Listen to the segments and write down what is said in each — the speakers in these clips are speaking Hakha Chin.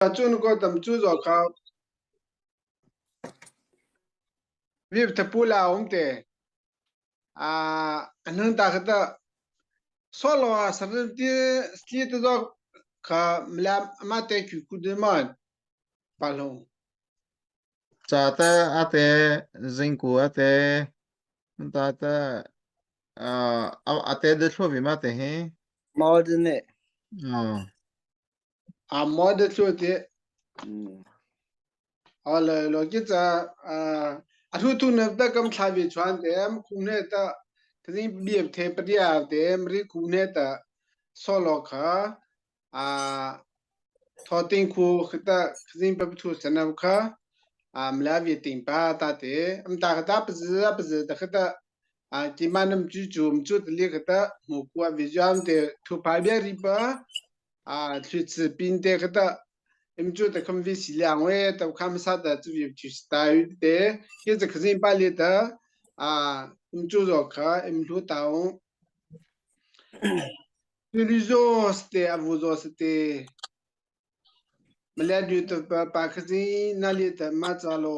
Cun ko tam cu zo kha vip thapula um te a anung ta kha ta solo a sarin ti sli te zo kha mla ma te ku ku de man pa lo. Ca te a te zingku a te ta te a te de thlu vi ma te hi. Modern ne. Oh. A mo de thlu ti. A le lo ki cha a thu tu na ta kam thla vi chuan te am khu ne ta thing bi the padia te mri khu ne ta solo kha a tho ting khu khita khzing pa thu sanam kha a mla vi ting pa ta te am ta khata pza pza ta khata a ki manam chu chum chu li khata mu kwa vi jam te thu pa bia ri pa a thlu chi pin te khata im chu ta kham vi si liang we ta kham sa ta chu vi chu sta yu te ke cha khzing pa le ta a im chu zo kha im thu taung Tuli te avu zo te male du te pa pa khazi na le te ma cha lo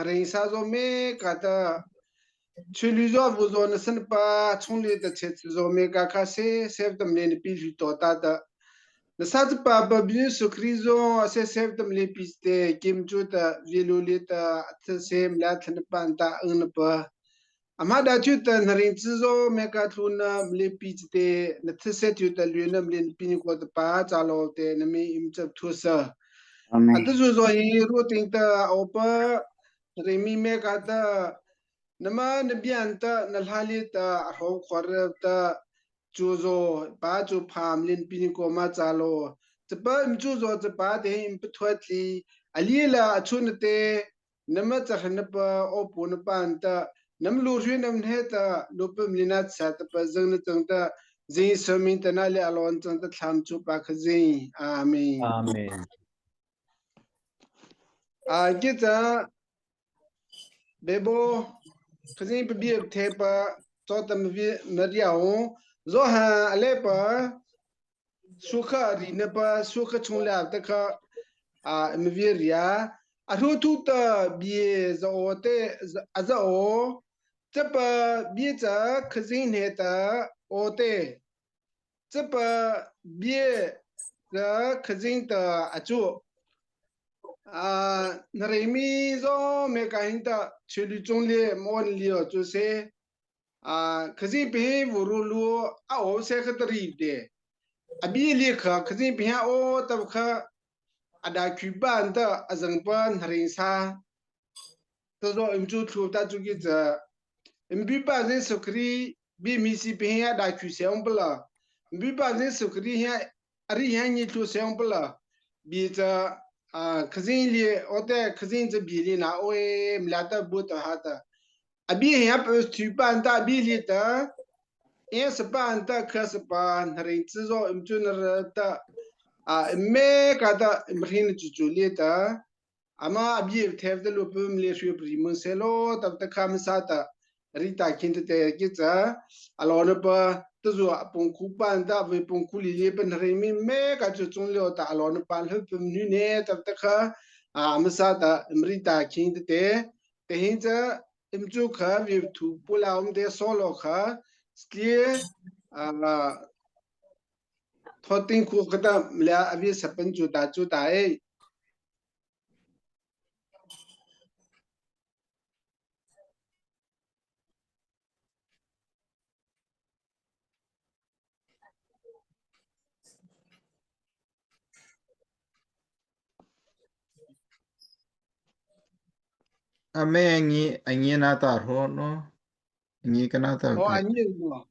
ring sa zo me ka ta chuli zo avu zo na san pa chung le te che zo me ka kha se sef tam le ni pi lu to ta ta na sa pa pa bi su kri zo se sef tam le pi te kim chu ta vi lu le ta the sem la than pan ta ang na pa Amah dah cu ta na ring ci zaw meka thlu na mle pi te na thise tu ta lue na mle pi ni ko ta pa cha lo te na mi im chap thu sa. Amen. Atu zu zo hi ru ting ta opa rimi me ka ta nama na bian ta na hlali ta a hro khor ta cu zo pa cu pham lin pi ni ko ma cha lo chapa im cu zo chapa te im pathuat li ali la achun te Nama cahran na pa opu na pa an ta nam lu hri nam he ta lupum lina cha ta pa zang na chang ta zing somin ta na le alon chang ta thlam chu pa kha zing amen. Amen. A ki cha bebo khazing pa bi the pa cho tam vi na riao zo ha ale pa Sukha ri na pa sukha chung le te kha a mvi ria a thu thu ta bie za o te a za o cha pa bie cha khazing ne ta o te cha pa bie cha khazing ta a chu a na re mi zo me ka hin ta chulu chung le mon lio chu se A khazi pe vuru lu a o se kha tari te a bi li kha khazi pe o tab kha a da khu ban ta a zang pan haring sa ta zo im chu thlu ta chu ki cha im bi ba zin sukri bi mi si pe a da khu se ong pla bi ba zin sukri he ari he ni thu se ong pla bi cha a khazin li o te khazin cha bi li na o e mla ta bu ta ha ta A bi hi a thupan ta bi li ta e span ta kha span ring chi zo im chu na ta a me ka ta mrin chu chu li ta ama a bi thep ta lu pum le shwe pri mun se lo ta ta kham sa ta ri ta khin te te ki cha a lo na pa ta zu a pung khu pan ta ve pung khu li li pan ring mi me ka chu chung leo ta a lo na pan hlu pum nu ne ta ta kha a ma sa ta mri ta khin te te Te hin ca imcu kha vi thu pula um te solo kha stlie thoting khu kata mla avi sapan chu ta chu ta ei. A me angi angi na ta ro no angi kana ta Oh ke anyi no.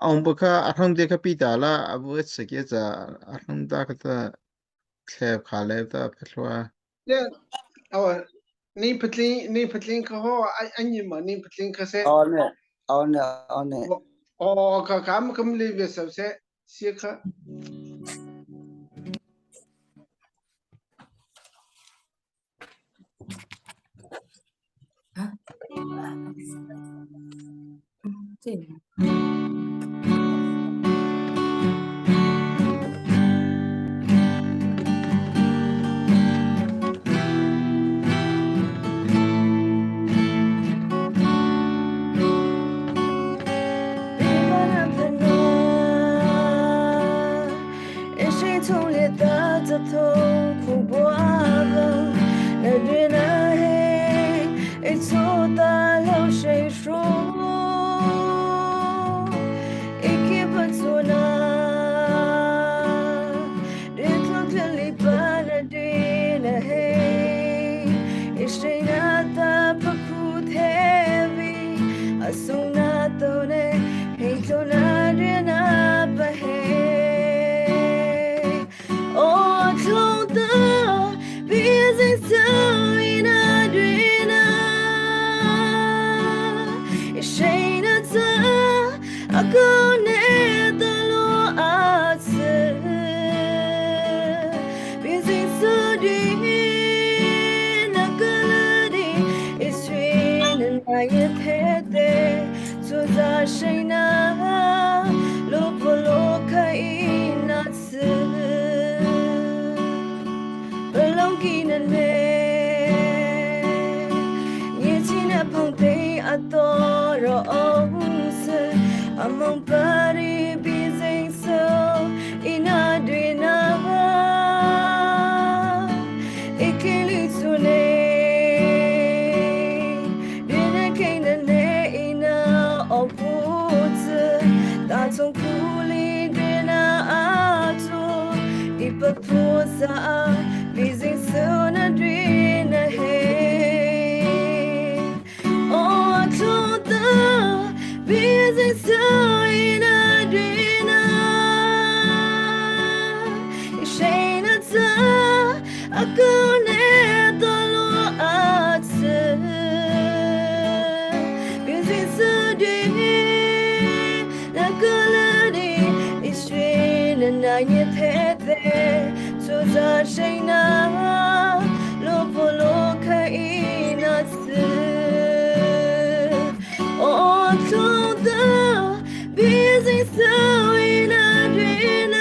ong ba kha a thang te kha pi ta la a bu se ke cha a thang ta kha ta thlep kha le ta phlwa. Yeah. Oh ni patling ni patling kha ho anyi ma ni patling kha se. Aw ne aw ne aw ne. Oh ka kam kam le ve sab se si kha. 的痛苦过了，那对那黑，一错打流水数，一起不错那，对错可里把那对那黑，一谁那他不哭特别，阿松那都呢，黑错那对那不黑。哦，从的别再走一那对那，谁那走阿哥那的路阿次，别再走对那个了的，一岁那那也太对，坐在谁那路不路可以那次。不拢记得呢，年轻的碰对阿多罗斯，阿蒙巴里比真手，伊那对那，伊给里出呢，别人给的呢，伊那哦不子，大从苦里对那阿祖，伊不菩萨。比真手那对那嘿，哦，从的比真手伊那对那，谁那走阿哥那多罗阿次，比真手对那个了的，一岁那那也太太。坐在谁那路不路可以那次，哦，从的比真手一那对那，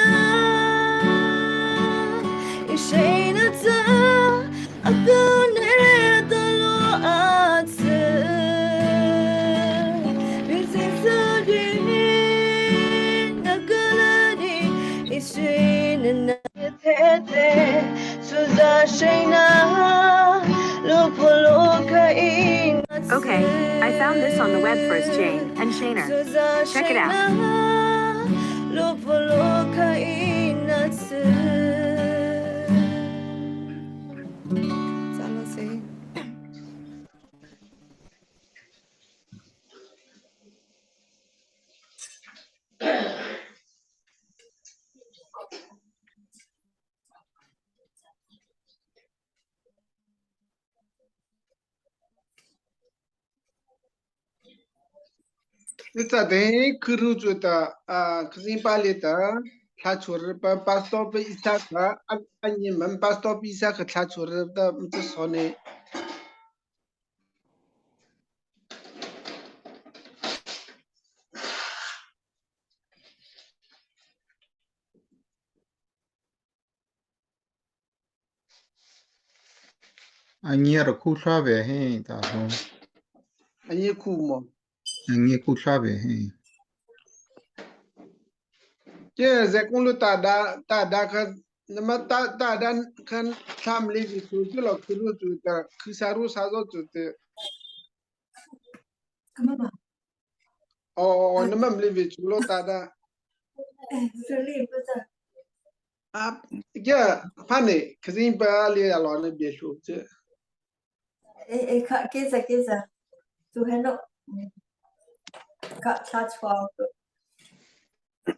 谁那走阿哥那的路阿次，比真手对那个了的，一岁那那。太太，坐在谁那路不路可以那次， Okay, I found this on the web first, Jane and Shaner. 坐在 Check 谁 it out. 那路不路可以那次。咋了谁？ 你咋的？可如觉得啊，可是巴里的他出日本巴斯多比萨克，啊啊你们巴斯多比萨克他出日的，这说呢？ 阿尼尔库沙呗嘿，大叔，啊你哭么？阿尼库沙呗嘿，这在公路大大大大可，那么大大大看他们那些出去了，可如觉得可啥路啥路觉得，干嘛嘛？哦，那么没为出了大大。哎，这里不是啊，这反正可是你把你老那别说这。哎哎，看，给着给着，就很多，看他穿的，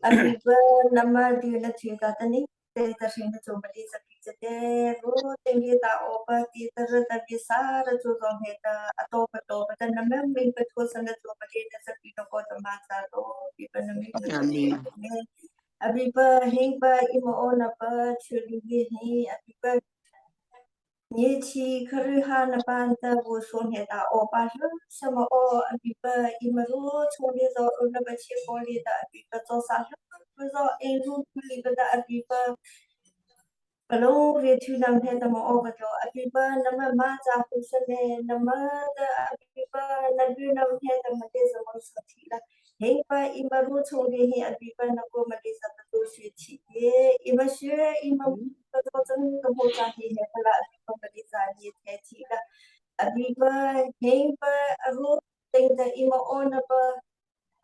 啊，比如那么丢了去个的呢，对，但是那做不的是比这的，我等于打我把的，但是但比啥的做状态的，啊，多不多不的，那么没不出生的做不的，那是比那个的嘛啥多，比不那么阿弥。 阿比巴hin ba imo ona ba chuli hin abi ba 你去可是哈那班的我说你的我把是什么哦，比不伊么罗从里头那个去过里的比不做啥事，不知道哎路里不的比不。不龙别去那天的么哦不着，比不那么马扎不是呢，那么的比不那比那天的么的什么事体了。Hing pa ima ru chung de hi abi pa na ko ma li sa pa tu sui thi ye ima shue ima pa zo chang ka mo cha hi he pala abi pa ma li sa ni the thi la abi pa hing pa aru ting da ima on pa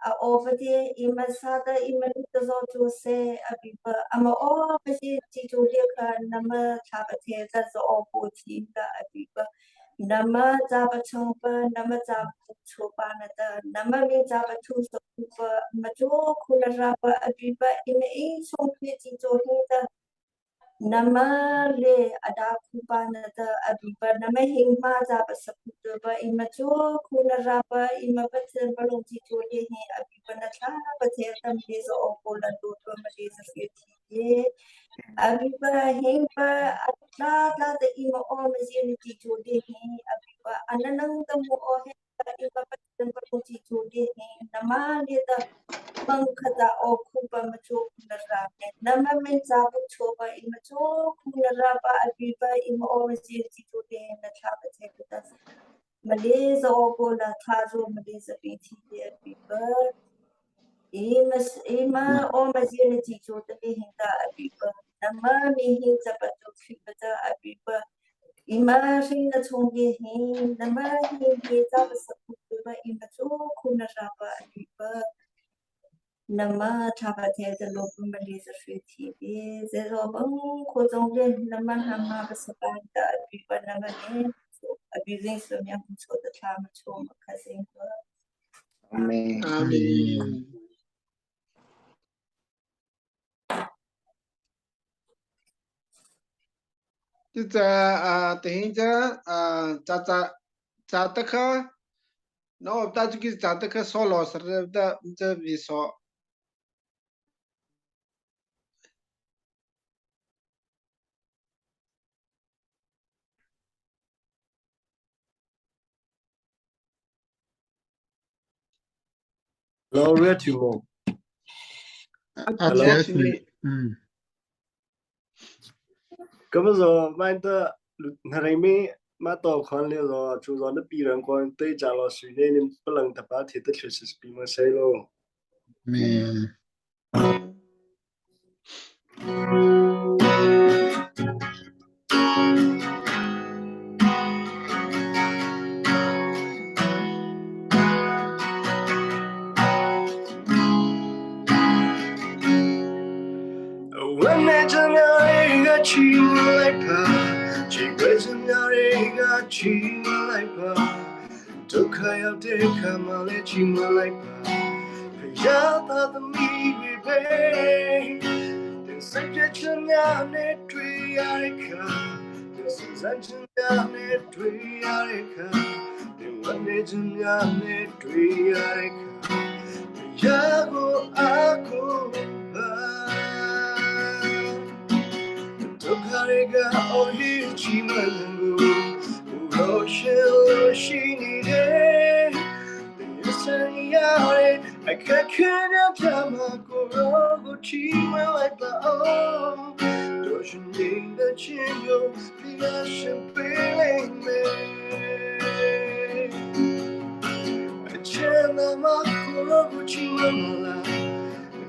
a o pa ti ima sa da ima ni ta zo chu se abi pa ama o pa si chi chu le kha nama tha pa the ta zo o pu thi la abi pa nama cha pa chung pa nama cha pa chu pa na ta nama mi cha pa thu so pa ma chu khu la ra pa abi pa ima i chung phi chi chu hi ta Nama le ada khu pa na ta abi pa nama hing ma za pa sa khu tu pa ima chu khu na ra pa ima pa chen pa long chi chu le hi abi pa na thla pa the tam le zo o ko la tu tu ma le za fi thi ye abi pa hing pa atla tla te ima o ma ji ni chi chu le hi abi pa ananang ta mu o he ima pa chen pa long chi chu le hi nama le ta mang khata o khu pa ma chu khu na ra ne nama men cha bu chu pa ima chu khu na ra pa abi pa ima o ma ji chi chu le na thla pa the ta ma le zo ko la tha zo ma le za pi thi le abi pa ima ima o ma ji na chi chu ta le hin ta abi pa nama mi hin cha pa chu phi pa ta abi pa ima hring na chung ge hi nama hin ge cha pa sa khu pa ima chu khu na ra pa abi pa nama tha pa the ta lo pa ma le za shwe thi be ze zo bang kho zong le nama ha ma pa sa pa ta abi pa nama ne abi zing so mya hu cho ta tha ma cho ma kha sing pa. Amen. Amen. Cucaah tihin cu ca ca te kha na op ta cu ki ca te kha solo ser da cu vi so. Hello, Ria Mo. A Hello. chia si. Ka va zo mai ta na rei mi ma to khon le zo chu zo na pi rang kon te cha lo sui ne nim palang ta pa the ta thlu sis pi ma sei lo. Me. ဝနေချင်တွေကချီမလိုက်ပါချီခွေချင်တွေကချီမလိုက်ပါဒုက္ခရောက်တဲ့ခါမှလည်းချီမလိုက်ပါဖယားသားသမီးတွေပဲတင်စိတ်ပြချင်များနဲ့တွေ့ရတဲ့ခါတင်စစမ်းချင်များနဲ့တွေ့ရတဲ့ခါတင်ဝနေချင်များနဲ့တွေ့ရတဲ့ခါဖယားကိုအားကိုပါဒုက္ခတွေကအော်ဟစ်ချီမလို့ကိုရောရှင်လို့ရှိနေတယ် စံရတဲ့အခက်ခဲတဲ့ပြမကိုရောကိုချီမလိုက်ပါအောင်တို့ရှင်နေတဲ့ချင်းကိုပြရှင်ပေးလိုက်မယ်အချမ်းသာမကိုရောကိုချီမမလား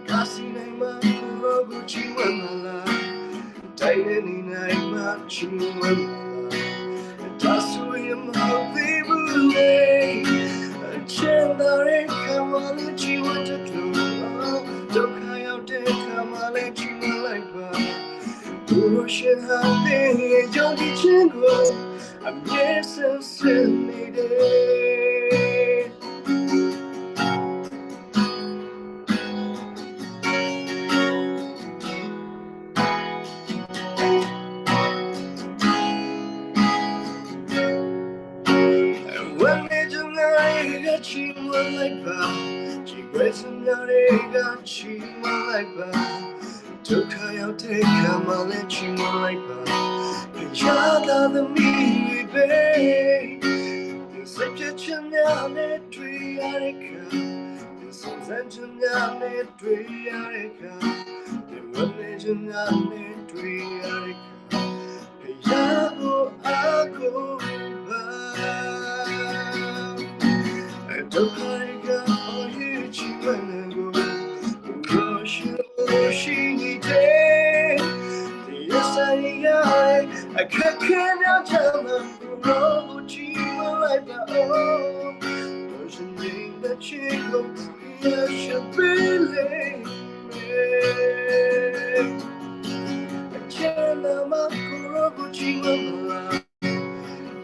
ကာစီနိုင်မကိုရောကိုချီမမလားတိုင်းနေနေနိုင်မချီမမလားဒါဆိုရင်မဟုတ်သေးဘူးလေအချမ်းသာရဲ့ခံမလေးချီဝတ်တဲ့လို့ဒုက္ခရောက်တဲ့ခံမလေးချီမလိုက်ပါသူတို့ရှင်ဟာတဲ့ယုံကြည်ခြင်းကိုအမြဲဆန်းဆန်းနေတယ် ဝမ်းနေကြတဲ့ကချီမလိုက်ပါချီခွေစများတွေကချီမလိုက်ပါဒုက္ခရောက်တဲ့ခါမှလည်းချီမလိုက်ပါရတာသမီးပဲစိတ်ပြချင်များနဲ့တွေ့ရတဲ့ခါဆုံးစမ်းချင်များနဲ့တွေ့ရတဲ့ခါဒီဝမ်းနေချင်များနဲ့တွေ့ရတဲ့ခါရာကိုအကိုပါဒုက္ခတွေကအော်ဟစ်ချီမ အခက်ခဲများချမှာကိုရောကိုချီမလိုက်ပါအောင်တော်ရှင်နေတဲ့ချစ်ကိုရရှိပေးလေချမ်းသာမှာကိုရောကိုချီမလား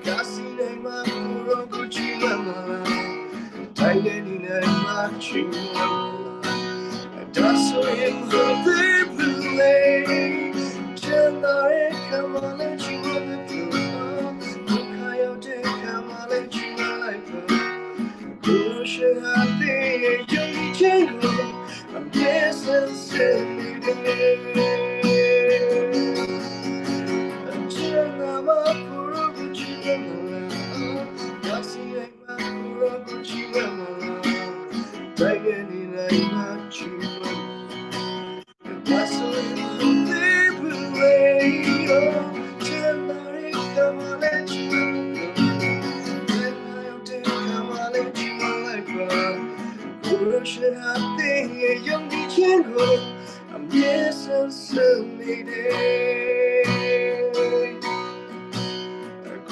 ကာစီနိုင်မှာကိုရောကိုချီမလားထိုင်နေနေနိုင်မှာချီမလားဒါဆိုရင်ကိုသေးပလေချမ်းသာရဲ့ခမလေးချီမတဲ့တူဒုက္ခရောက်တဲ့ခမလေးချီမလိုက်ပါကိုရောရှိဟာတဲ့ယုံကြည်ခြင်းကိုအမြဲဆန်းဆန်းနေတယ်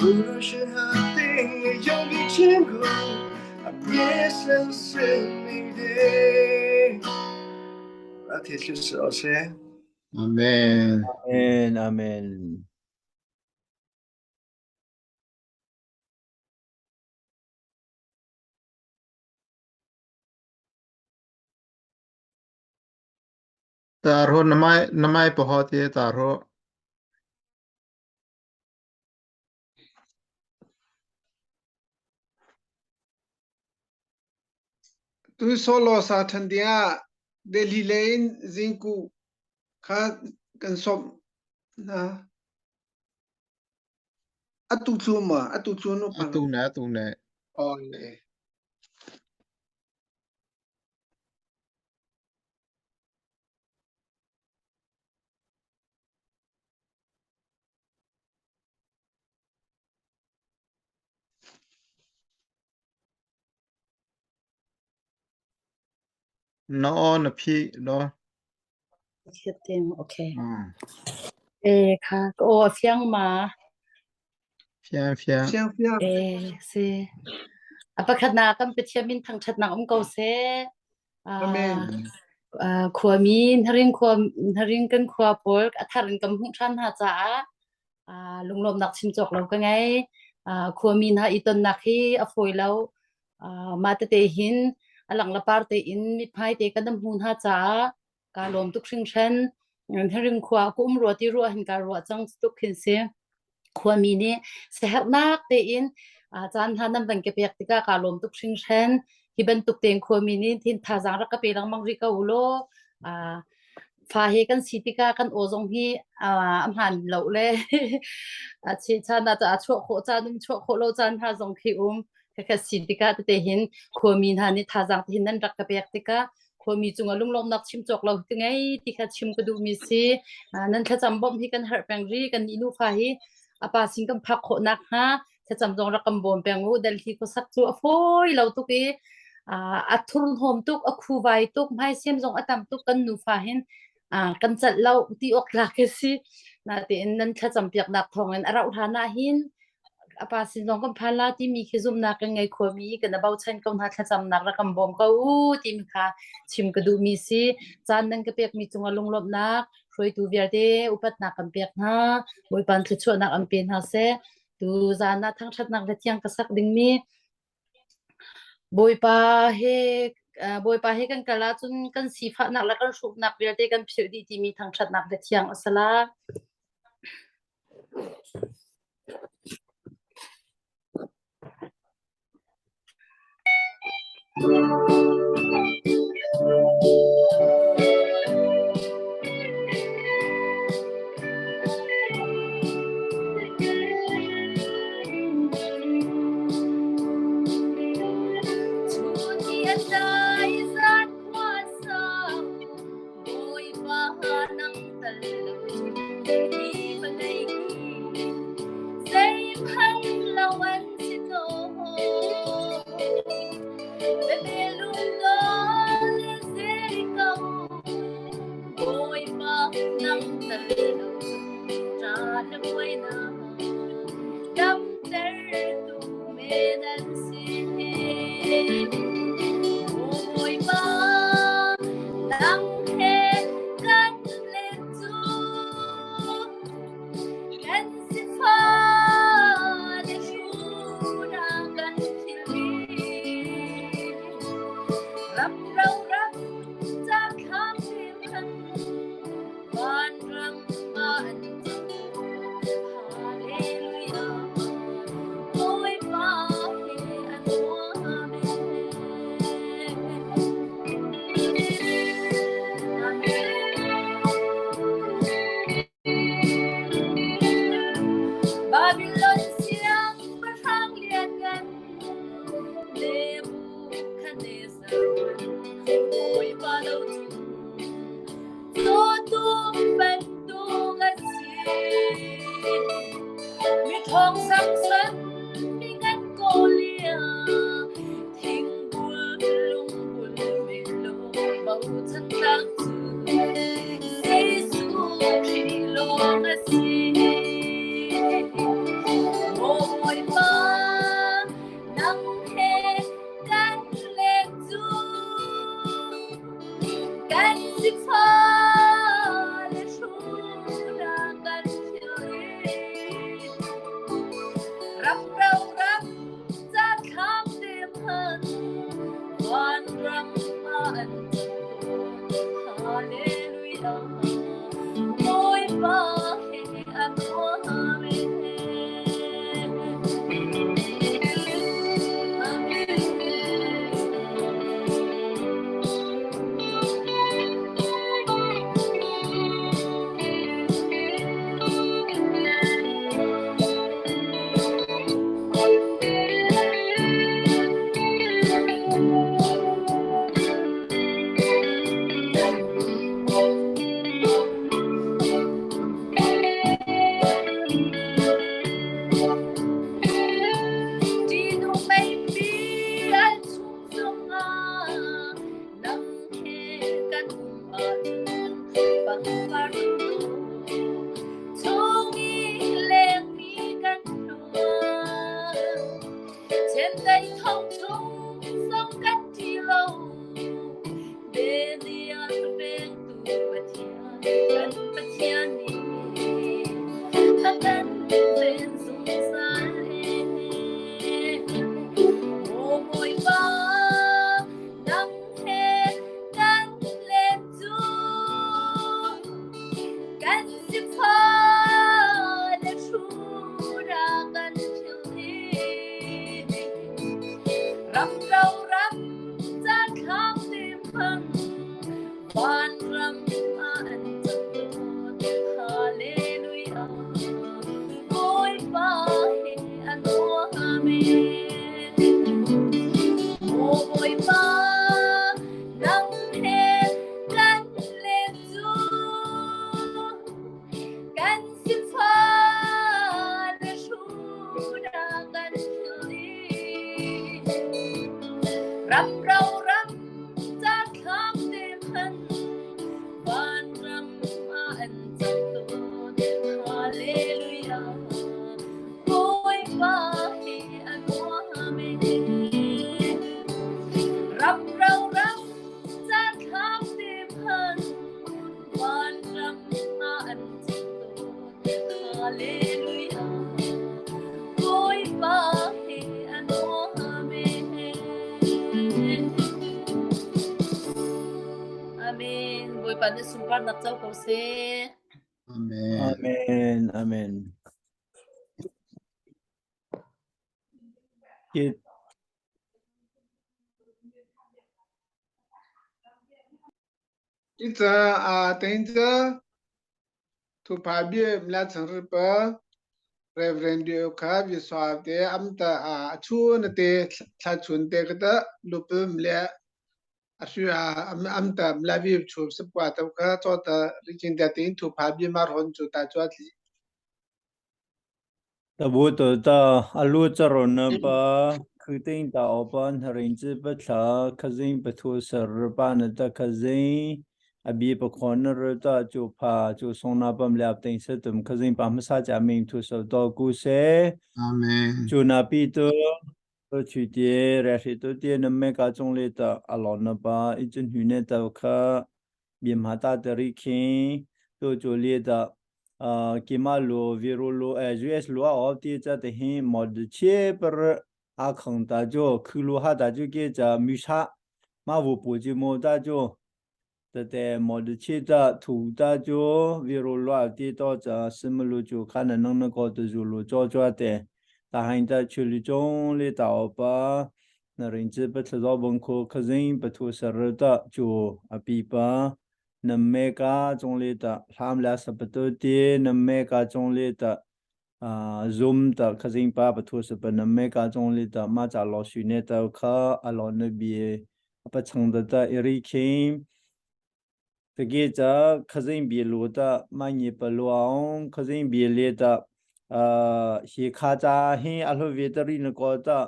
I'm 故事和定义有一千个，别深深你的。那铁就是老师。 Amen. Amen. Amen. Taro namai namai pohot ye taro. Tu solo sa than dia Delhi lein zingku kha kan som na atu chu ma atu chu no pa Atu na atu na. Oh le No na phi no. Okay. Eh kha ko fiang ma. Fiang fiang. Fiang fiang. Eh si. A pakhat na kan Pathian min thangthat nak um ko seh. Amen. Khuami hnaring khua hnaring kan khua pawl a thar in kan hmuh ṭhan hna caah lunglawmnak chim cawk lo ka ngei. Khuami hna i tonnak hi a fawi lo. Mah tete hin a lang la par tein mithmai te kan hmu hna caah kaa lawm tuk hringhran. Hnaring khua ka um rua ti rua hin kaa ruah cang tuk khin si. Khuami nih siaherhnak tein caan hna nan van ka pek tikah kaa lawm tuk hringhran. Hi bantuk tein khuami nih thin thazaang rak ka pe lengmang rih ko u law fa he kan si tikah kan aw zong hi a hmaan lo le a chan ah a chuah khawh caan um chuah khawh lo caan hna zong khi um. Khakhat si tikah tete hin khuami hna nih thazaang te hin nan rak ka pek tikah khuami cungah lunglawmnak chim cawk lo ka ngei ti kha chim ka duhmi si. Nan thlacam bawmh hi kan herh peng ri kan nih nufa hi a pa sin kan phak khawh nakhnga thlacam zong rak kan bawm peng u. Delhi khuasak cu a fawi lo tuk i a thurhnawm tuk, a khuvai tuk, hmaisiam zong a tam tuk kan nufa hin kan celh lo ti awk tlak a si. Natein nan thlacam piaknak thawngin a rauh hlan ah hin a pa sin zong kan phan la timi khi zumhnak kan ngei khuami kan bochan ko hna thlacamnak rak kan bawm ko u timi kha chim ka duhmi si. Caan nan ka pekmi cungah lunglawmhnak hruaitu vialte upatnak kan pek hna. Bawipa thluachuahnak an pe hna seh. Tu zan ah thangṭhatnak le thiang ka sak dingmi Bawipa he Bawipa he kan kal ahcun kan sifahnak le kan hruknak vialte kan philh dih timi thangṭhatnak le thiang a si la. Bawipa nang tal lo hi vawlei hi. Hruainak damtertu men an si. Bawipa, nang he kan len cu kan sifah le hrunak kan thil Ram ro ram ca thlam khan Vanram ah an Hallelujah. Bawipa he an Amen. Babylon siangpahrang lianngan Nebuchadnezzar Bawipa lo cu Cawtum bantuk a si. Mi thawng samsan mi ngan Goliath thingbul lungbul men lo bochan tlak cu Jesuh Khrih lawng a si. Bawipa nang he kan len cu Kan sifah le hrunak kan thil Ram ro ram ca thlam te hman van ram ah an Hallelujah Bawipa he an Amen. Amen. Ṭihnung meipi an chung zongah nang he kan um ahcun pangpar chung i lengmi kan hluan. Chiandeih thong chung zong kan ṭih lo. Benial pengtu Pathian kan Pathian nih a kan ven zungzal e. Maw Bawipa nang he kan len cu kan sifah le hrura kan thil hi ram ro ram ca thlam lim hmang vanram ah an cang Hallelujah Bawipa he an Amen Maw Bawipa nang he kan len cu kan sifah le hrunak kan thil Ram ro ram ca thlam te hman vanram ah an cang tawn. Hallelujah. Bawipa he an Amen. Ram ro ram ca thlam te hman vanram ah an cang tawn. Hallelujah. Bawipa he an Amen. Amen. Bawipa nih sunparnak co ko seh. Amen. Amen. Amen. Kit. Ita a tenza thu pha bia mla chang ri pa Reverend Dio kha vi swa te am ta a chu na te thla chun te ka ta lup mle a su a am am ta mla vi chu se pa ta kha cho ta ri chin ta tin thu pha bia mar hon chu ta chwa tli Ta bu to ta alu charon na pa khting ta opan harin chi pa thla khazing pa thu sar pa na ta khazing. A bi pa khon na ru ta chu pha chu song na pam le ap ting se tum khazing pa ma sa cha ming thu so to ku se. Amen. Chu na pi tu to chu tie re shi to tie na me ka chung le ta alon na pa i chun hu ne ta kha bi ma ta te ri khin to chu le ta ki ma lo vi ru lo US lo a ti cha te hin mod che per a khang ta jo khu lu ha ta ju ke cha mi sha ma wo pu ji mo ta jo တတဲ့မော်ဒချီတာထူတာဂျိုဝီရိုလွာတီတော့ချာစမလူဂျိုခနနနကောတဇူလူကြောကြွတဲ့တဟိုင်းတချူလီကျုံလေးတောပါနရင်ချပထဇောဘုံခိုခဇင်းပထူစရတဂျိုအပိပါနမေကာကျုံလေးတာလှမ်းလာစပတတေနမေကာကျုံလေးတာ zoom တာခဇင်းပါပထူစပနမေကာကျုံလေးတာမချလောရှိနေတာခအလောနဘီပချန်ဒတာအရီခင်တကေချာခဇင်းဘီလိုတာမညေပလောအောင်ခဇင်းဘီလေတာအာဟီခါချာဟင်းအလဝေတရီနကောတာ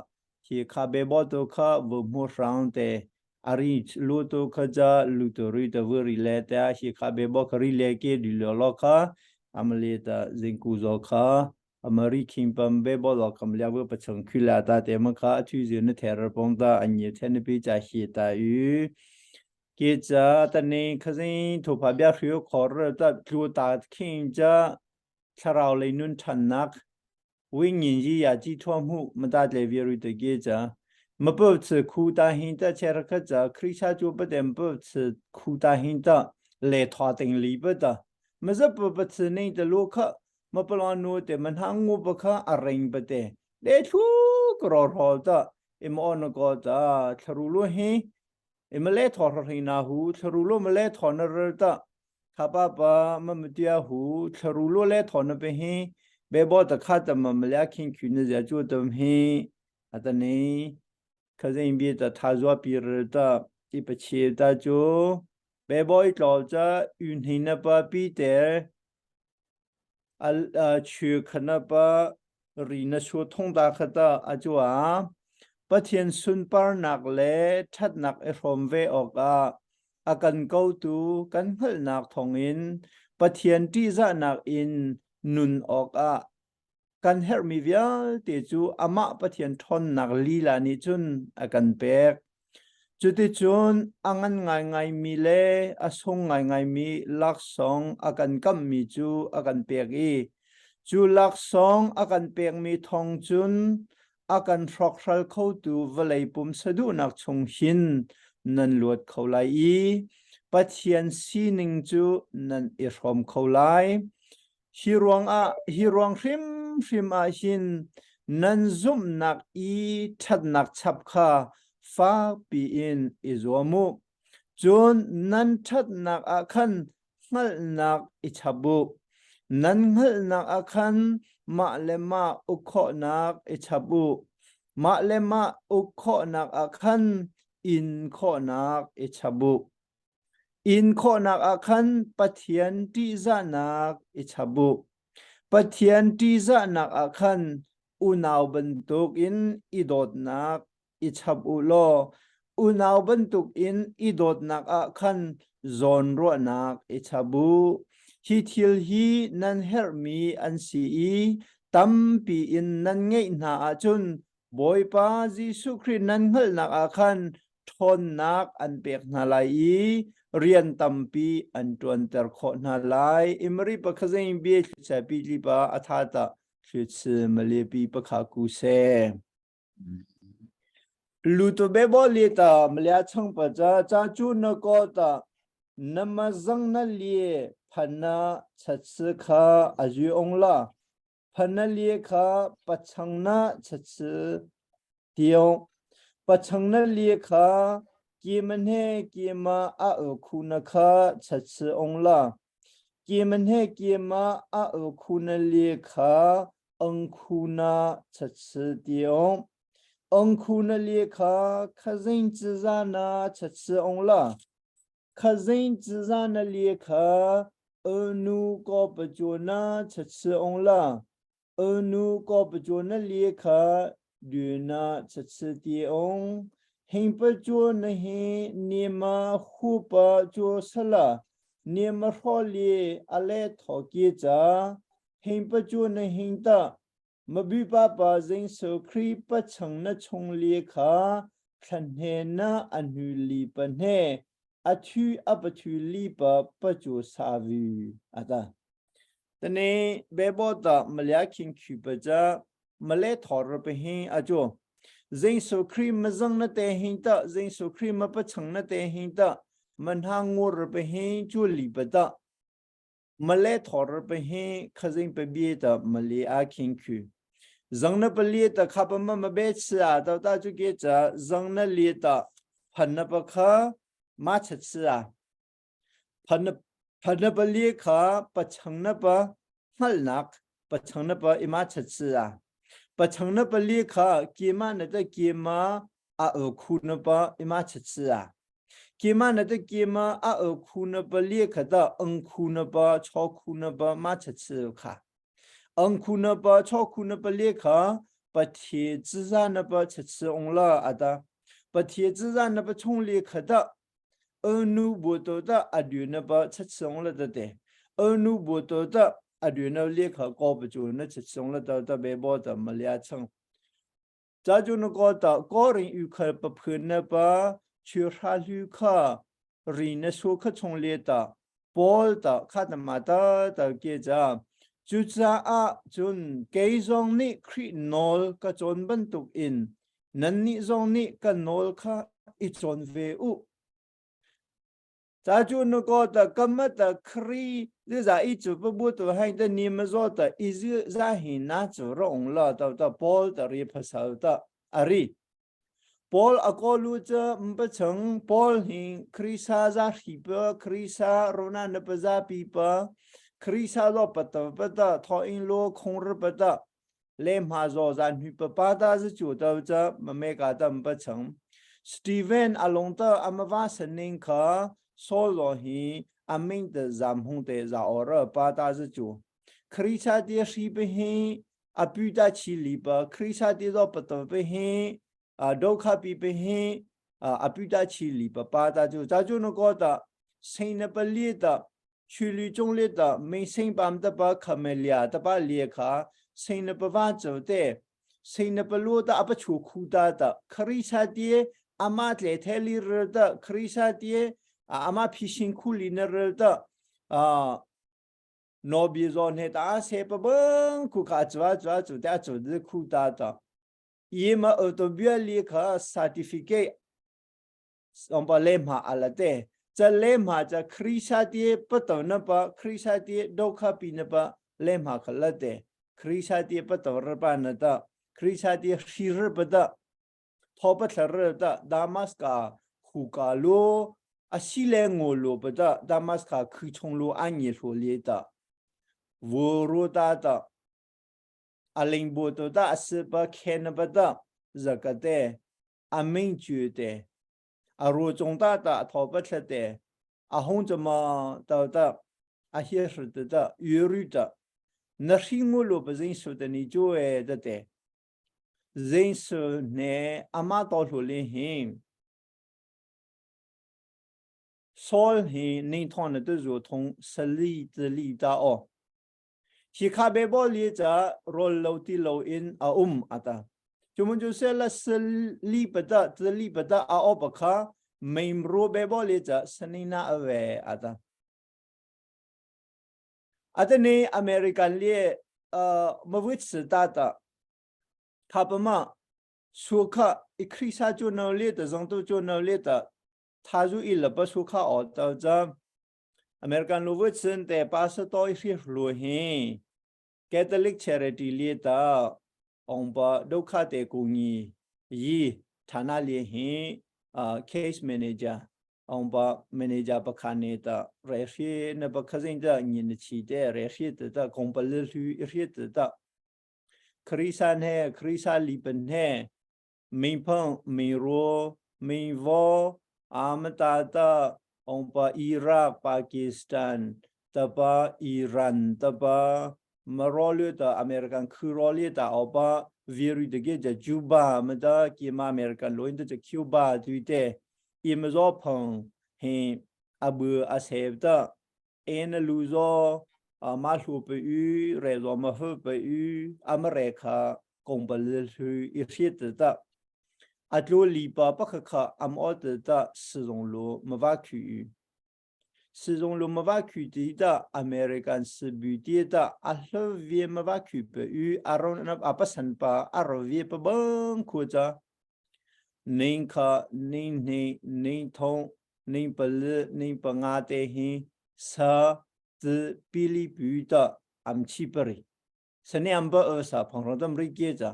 ဟီခါဘေဘောတခဝမှုရောင်းတဲ့အရီလူတခကြလူတရီတဝရီလေတာဟီခါဘေဘောခရီလေကေဒီလောလခအမလီတာဇင်ကူဇောခအမရိခင်ပမ်ဘေဘောလကမလျဝပချုံခွလာတာတေမခအထူဇနထေရပုံတာအညေထဲနပိချာဟီတာယူကေချာတနေခစင်းထိုဖဗျာခရခေါ်ရတလူတာခင်ချာထရောလေနွန်ထနက်ဝိညာဉ်ကြီးရာကြည့်ထွမှုမတလေဗီရီတကေချာမပုတ်ခူတာဟင်တချေရခချာခရိချာကျိုပတဲ့ပုတ်ခူတာဟင်တလေထွာတင်လီပတမစပပစနေတလုခမပလနုတေမနှငုပခအရင်ပတဲ့လေထုကရောရောတအမောနကောတာထရူလိုဟင်အမလဲထော်ရနာဟုထရူလိုမလဲထော်နရတခပပမမတရားဟုထရူလိုလဲထော်နပဟင်ဘေဘောတခတ်တမမလခင်ခွနဇာကျုတမဟင်အတနေခဇင်ဘီတထာဇဝပိရတဣပချေတကျိုဘေဘောလောဇာယွန်ဟိနပပိတေအချွေခနပရီနရှုထုံတာခတအကျွာပထင်စွန်ပါနက်လေထတ်နက်အဖုံဝေအောကာအကန်ကောတူကန်ဟလနက်ထုံင်ပထင်တိဇနက်အင်နွန်အောကာกันเฮรมีเวียลเตจูอามะปะเทียนทอนนักลีลานี่จุนอากันเปกจุติจุนอังันไงไงมีเลอสงไงไงมีลักสองอากันกัมมีจูอากันเปกอีจูลักสองอากันเปกมีทองจุนอากันทรอกทรัลเข้าตูวเลยปุ่มสะดุนักชงหินนันลวดเข้าไลอีปะเทียนซีนิงจูนันอิรอมเข้าไล hi ruang ah hi ruang hrimhrim ah hin nan zumhnak i ṭhatnak chap kha fakpi in i zuam u. Cun nan ṭhatnak ah khan hngalhnak i chap u. Nan hngalhnak ah khan mah le mah uk khawhnak i chap u. Mah le mah uk khawhnak ah khan in khawhnak i chap u. Inn khawhnak ah khan Pathian ṭihzahnak i chap u. Pathian ṭihzahnak ah khan unau bantukin i dawtnak i chap u law unau bantukin i dawtnak ah khan zawnruahnak i chap u. Hi thil hi nan herhmi an si i tampi in nan ngeih hna ahcun Bawipa Jesuh Khrih nan hngalhnak ah khan ṭhawnnak an pek hna lai i rian tampi an ṭuanter khawh hna lai. Imri pakhazein bia thlichia pi tlipa a tha ta thlichi malepi pakha ku se. Luto be bo li ta mlia chang pa cha cha chu na ko ta nama zang na li phana chatsi kha azu ong la phana li kha pachang na chatsi tiong pachang na li kha ki man he ki ma a khu na kha chatsi ong la ki man he ki ma a khu na li kha ong khu na chatsi tiong ong khu na li kha khazin chiza na chatsi ong la khazin chiza na li kha anu ko pacho na chatsi ong la anu ko pacho na li kha du na chatsi tiong. Hing pa chu na hi ni ma hu pa chu sala ni ma hro li ale tho ki cha hing pa chu na hing ta ma bi pa pa zing so khri pa chang na chung li kha thlan he na anu li pa hne a thu a pa thu li pa pa chu sa vi ata tane be bo ta malya khin khu pa cha male thor pe hi ajo zing so khri ma zang na te hin ta zing so khri ma pa chang na te hin ta man ha ngur pe hi chu li pa ta male thor pe hi khazing pe bi ta male a khin khu zang na pa li ta kha pa ma ma be cha ta ta chu ke cha zang na li ta phan na pa kha ma cha cha phan na phan na pa li kha pa chang na pa hngalhnak pachang na pa ima chatsia pachang na pali kha kima na ta kima a khu na pa ima chatsia kima na ta kima a khu na pali kha ta ang khu na pa chaw khu na pa ma chatsia kha ang khu na pa chaw khu na pali kha pathi ziza na pa chatsia ong la ata pathi ziza na pa chung li kha ta 恩努波多的阿吕那把吃松了的的，恩努波多的阿吕那立刻搞不住，那吃松了的的背包怎么两层？这就那个的个人有可不喷那把去哈绿卡，人那说可从来的，包的看的嘛的的给着。Cucaah cun kei zong nih Khrih nawl ka cawn bantukin nannih zong nih ka nawl kha i cawn ve u. 咱就那个的，根本的可以，你在一直不不都还的你们做的，一直在很难做容了，到到包的里不少的阿里。Paul a ko lu ca mpa chang Paul hi Krisa za hripa Krisa rona na pa za pi pa Krisa lo pata pata tho in lo khong r pata เลมหาโซซานหุปปาตาจะจูเตาจะมเมกาตัมปะชังสตีเวนอลงเตอมวาสนิงคาโซโลฮีอมิงเตจามหงเตจาอรปาตาจะจูคริชาเดียชีเปฮีอปุตาชีลีปะคริชาเดียปะตเปฮีอดคาปีเปฮีอปุตาชีลีปะปาตาจูจาจูนก็ตาစိန်နပလီတချူလီကျုံလက်တမိန်စိန်ပမ်တပခမေလျာတပလီခာ စိန်နပဝဇောတဲ့စိန်နပလို့တအပချိုခူတာတခရိစာတီအမတ်လေထဲလီရတခရိစာတီအမဖိရှင်ခုလီနရတအာနောဘီဇောနေတာဆေပဘန်ခုခါဇွာဇွာဇူတဲ့ဇူဒခုတာတယေမအတဘျလီခဆာတီဖီကေအံပလေမအလတဲ့ဇလဲမှာဇခရိစာတီပတနပခရိစာတီဒုက္ခပိနပလဲမှာခလတဲ့ ခရိစာတီပတရပနတခရိစာတီရှိရပတသောပထရတဒါမတ်ကာခူကာလိုအရှိလဲငိုလိုပတဒါမတ်ကာခူချုံလိုအညေဆိုလေတဝရတာတအလင်ဘူတတအစပခဲနပတဇကတဲ့အမင်းကျူတဲ့အရူကျုံတာတထောပထတဲ့အဟုံးจမတတအဟိရတတယူရတ နရှိငိုလိုပဇင်းဆိုတနီကျိုးရဲ့တဲ့ဇင်းဆိုနေအမတော်လှလင်းဟင်ဆောဟင်နေထောင်းတဲ့ဇိုထုံးဆလီတလီတာအောhi kha be bo li cha rol lo ti lo in a ata chumun chu se la sli pata tli pata a o pa kha main ro be bo li cha sanina ave ata atani American li မဝစ်စတာတာခပမဆုခအခရိစာကျနောလေတဇန်တုကျနောလေတသာဇူအီလပဆုခအောတဇာ American လူဝစ်စန်တဲ့ပါစတော်ရှိလူဟင် Catholic Charity လေတာအောင်ပါဒုက္ခတဲ့ကူညီယီဌာနလေဟင်အာ case manager အောင်ပါ manager ပခါနေတာရရှိနပခစင်တဲ့ညင်ချီတဲ့ရရှိတဲ့ကွန်ပလလူရရှိတဲ့ခရီးဆန်ဟဲခရီးဆာလီပန်ဟဲမင်းဖန်မင်းရောမင်းဝအာမတာတာအောင်ပါအီရတ်ပါကစ္စတန်တပါအီရန်တပါ Ma ro le ta American khu ro le ta o pa vi ri de ge ja Cuba ma da ki ma American lo in de Cuba tu te i ma zo phang he abu a se ta en lu zo ma hlu pe u re zo ma hu pe u ama re kha kong ba le hu i hriat ta atlu li pa pa kha kha am o ta ta si zong lo ma va khu u si zong lo ma va khu ti ta American si bu ti ta a hlo vi ma va khu pe u aron na a pasan pa aro vi pa bang khu cha ning kha ning ni ning thong ning pal ning panga te hi sa zi pi li pu ta am chi pari sani am ba sa phang ro dam ri ke cha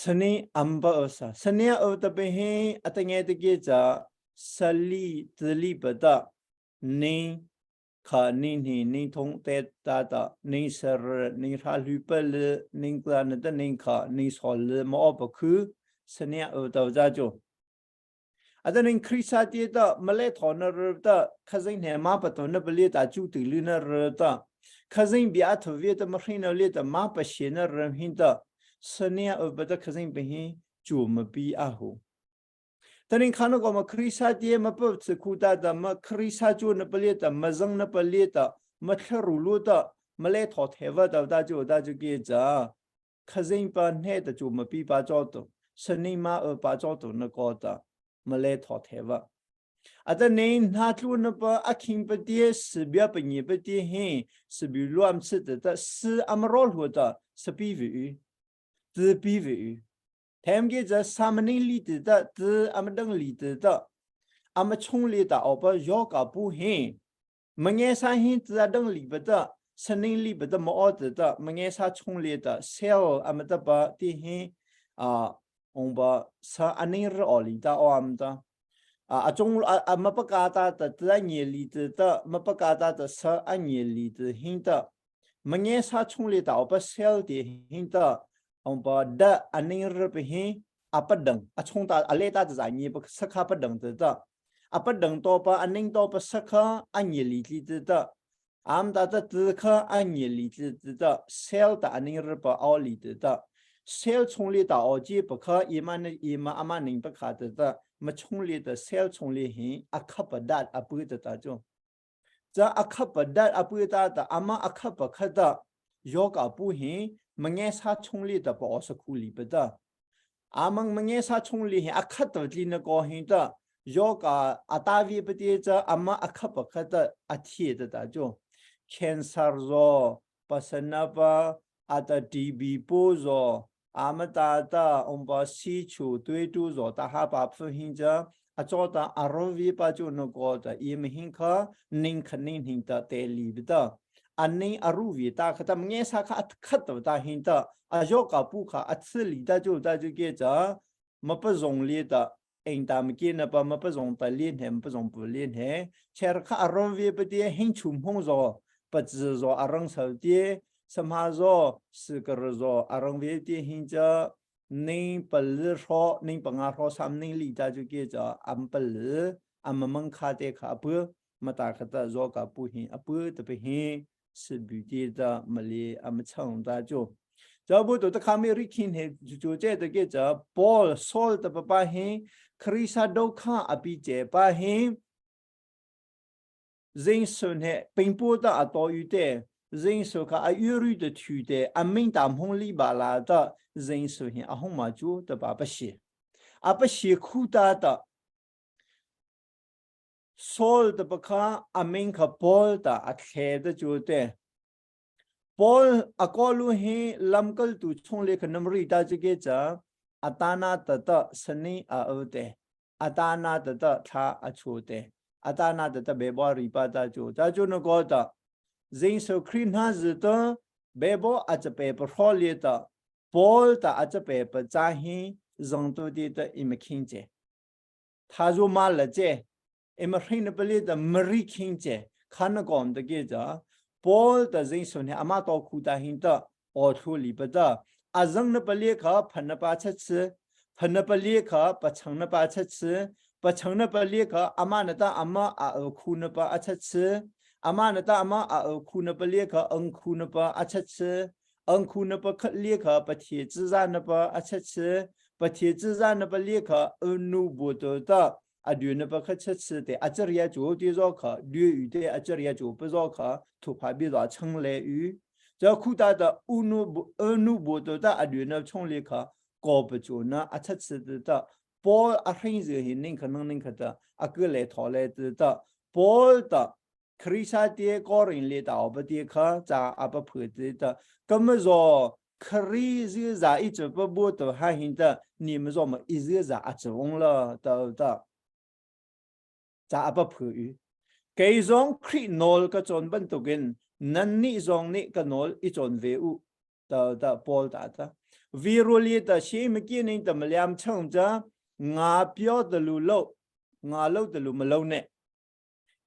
sani am ba sa sani o ta pe hi atange te ke cha sali tli pa ta ning kha ning ni ning thong te ta ta ning ser ning tha lu pa le ning kla na ta ning kha ning sol le mo pa khu sani o ta ja jo Adanin Khrisa ti ta male thon na r ta khazing ne ma pa ton na bali ta chu ti lu na r ta khazing bia tho vi ta ma hrin na le ta ma pa she na r hin ta sania o ba ta khazing pe hi chu ma pi a hu tanin khano ko ma Khrisa ti ma pa tsu khu ta ta ma Khrisa chu na pali ta ma zang na pali ta ma thru lu ta male tho the wa ta ta chu ta chu ki cha ခစိန်ပါနှဲတကျမပီပါကြောတုစနေမအပါကြောတုနကောတာမလဲထောသေးဝအတနေနာထလူနပအခင်ပတိစပြပညေပတိဟင်စဘီလွမ်စစ်တစအမရောလဟတစပီဝီသပီဝီเทมเกจะสามนิลีตะตအမဒငလီတအမချုံလီတာအပယောကပူဟင် မငယ်စာဟင်းတဒငလီပတစနေလီပတမောတတမငယ်စာချုံလီတဆဲလအမတပတိဟင်းအာအုံဘစာအနေရောလီတာအမ်တာအကျုံအမပကာတာတတညေလီတတမပကာတာတဆာအညေလီတဟင်းတမငယ်စာချုံလီတာအပဆဲလတီဟင်းတအုံဘဒအနေရပဟင်းအပဒံအချုံတာအလေတာဇာညေပစခပဒံတတ အပဒံတော့ပအနင်းတော့ပစခအညေလီတီတအမ်တာတတခအညေလီတီတဆဲလတာအနင်းရပအောလီတတဆဲလချုံလီတာအောဂျီပခအီမန်အီမအမနင်းပခတတမချုံလီတဆဲလချုံလီဟင်အခပဒတ်အပွေတတကျုံဇာအခပဒတ်အပွေတတအမအခပခတယောကပူဟင်မငဲစာချုံလီတပေါ်စခုလီပတအာမငမငဲစာချုံလီဟင်အခတ်တလီနကောဟင်တ ယောကအတာဝိပတိချအမအခပခတအထေတတကျုံ cancer ဇောပစနပအတတီဘီပိုဇောအာမတာတအုံပစီချူသွေးတူဇောတဟာပါဖဟင်ချအကြောတာအရောဝိပကျုနကောတအီမဟင်ခနင်းခနင်းဟင်တတေလီဘတအနင်းအရုဝိတာခတမငေစာခအခတ်တဟင်တအယောကပုခအသလီတကျုတကျကေချမပဇုံလီတ အင်တာမကိနပမပဇုံတလင်းဟမ်ပဇုံပလင်းဟဲချေရခအရောဝိပတိဟင်ချုံဟုံဇောပဇဇောအရံဆောတိစမဇောစကရဇောအရံဝိတိဟင်ချနင်းပလရောနင်းပငါရောစမ်နင်းလီတာကျကေချအမ်ပလအမမန်ခါတေခအပမတာခတဇောကပူဟင်အပတပဟင်စဘီတေတာမလီအမချောင်းတာကျိုဇာဘုတတခါမေရိခင်ဟေဂျိုကျဲတကေချပေါ်ဆောလတပပဟင်ခရိစာဒုက္ခအပိကျေပဟင်ဇင်းဆွန်ဟေပင်ပိုတာအတော်ယူတဲ့ဇင်းဆုခအယူရတဲ့ထူတဲ့အမင်းတမ်ဟုံလီပါလာတဲ့ဇင်းဆုဟင်အဟုံမကျူတပါပရှိအပရှိခုတာတဆောလတပခအမင်းခပေါ်တာအခဲတဲ့ကျူတဲ့ ပေါ်အကောလူဟင်လမ်ကလတူချုံလေခနမရီတာချကေချာအတာနာတတစနေအောတဲ့အတာနာတတသာအချိုတဲ့အတာနာတတဘေဘောရိပါတာကျိုတာကျိုနကောတာဇင်းဆိုခရိနာဇတဘေဘောအချပေပရောလီတာပေါ်တာအချပေပဇာဟင်ဇန်တူတီတအင်မခင်းကျ他若骂了这，အမခိနပလေတမရိခင်းကျခါနကောင်တကေကြပေါ်တဇင်းဆွနေအမတော်ခုတာဟင်တအော်ထူလီပဒအဇန်နပလေခဖနပါချက်ချဖနပလေခပချံနပါချက်ချပချံနပလေခအမနတအမအခုနပါအချက်ချ Ama na ta ama a khu na pa lie kha ang khu na pa a chat se ang khu na pa khat lie kha pathie chi za na pa a chat se pathie chi za na pa lie kha nu bu to ta a du na pa khat chat se te a charia chu ti zo kha du yu te a charia chu pa zo kha thu pha bi zo chang le yu 这库大的乌努布乌努布都的阿吕那从里卡高不住那阿出吃的的，包阿很热很宁可能宁可的阿个来讨来的的，包的克里萨的高人来到不的可在阿不破的的，那么说克里是在一直不不都还很的，你们说么一直在阿走了的的，在阿不破语。Kei zong Khrih nawl ka cawn bantukin nannih zong nih ka nawl i cawn ve u ta ta Paul ta ta viruli ta shi maki ning ta maliam chang cha nga pyo ta lu lo nga lo ta lu ma lo ne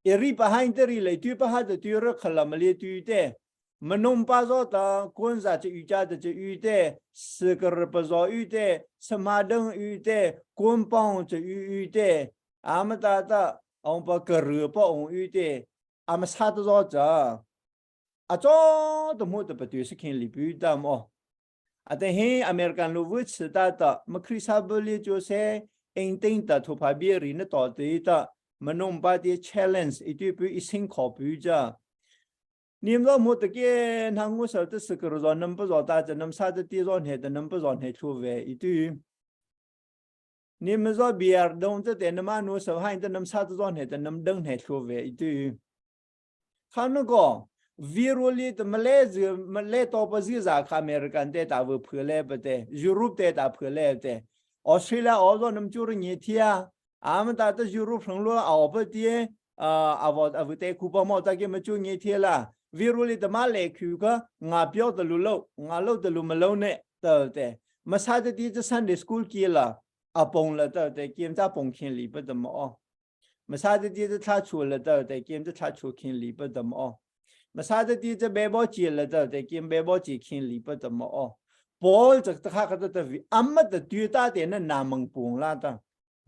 iri pa hain te ri le tu pa ha ta tu ra khala ma le tu te manom pa zo ta kun za che yu cha ta che yu te se kar pa zo yu te sama dang yu te kun pong che yu yu te ama ta ta ong pa ka ru pa ong yu te ama sa ta zo cha a cho to mu ta pa tu se khin li pu ta mo a te he American lu vu chi ta ta ma khrisa bu li chu se eng ting ta thu pha bi ri na to ti ta manom pa ti challenge i tu pu i sing kho pu cha 你们老母的给那我说的是个让能不让大家能啥的地让还的能不让还出外一对。你们说别人动这点的嘛，我说还的能啥子让还的能等还出外一对。看那个。viruli 的么来子么来到不是啥看美国的大不破来不得，Europe 的大破来不得，澳大利亚澳洲那么就是年天啊，俺们大的 Europe 成了澳不的，啊我啊不对，古巴毛大概么就年天了。viruli 的嘛来去个，我表的路路，我路的路么路呢，对不对？么啥的地这 Sunday school 去了，啊崩了对不对？检查崩千里不怎么哦，么啥的地这查出了对不对？检查查出千里不怎么哦。မစားတဲ့တိကျဘေဘောချီလတဲ့တဲ့ကင်ဘေဘောချီခင်လီပတမောပေါ်ချက်တခါကတတဗီအမတ်တူတာတဲ့နာမငပုံလာတာ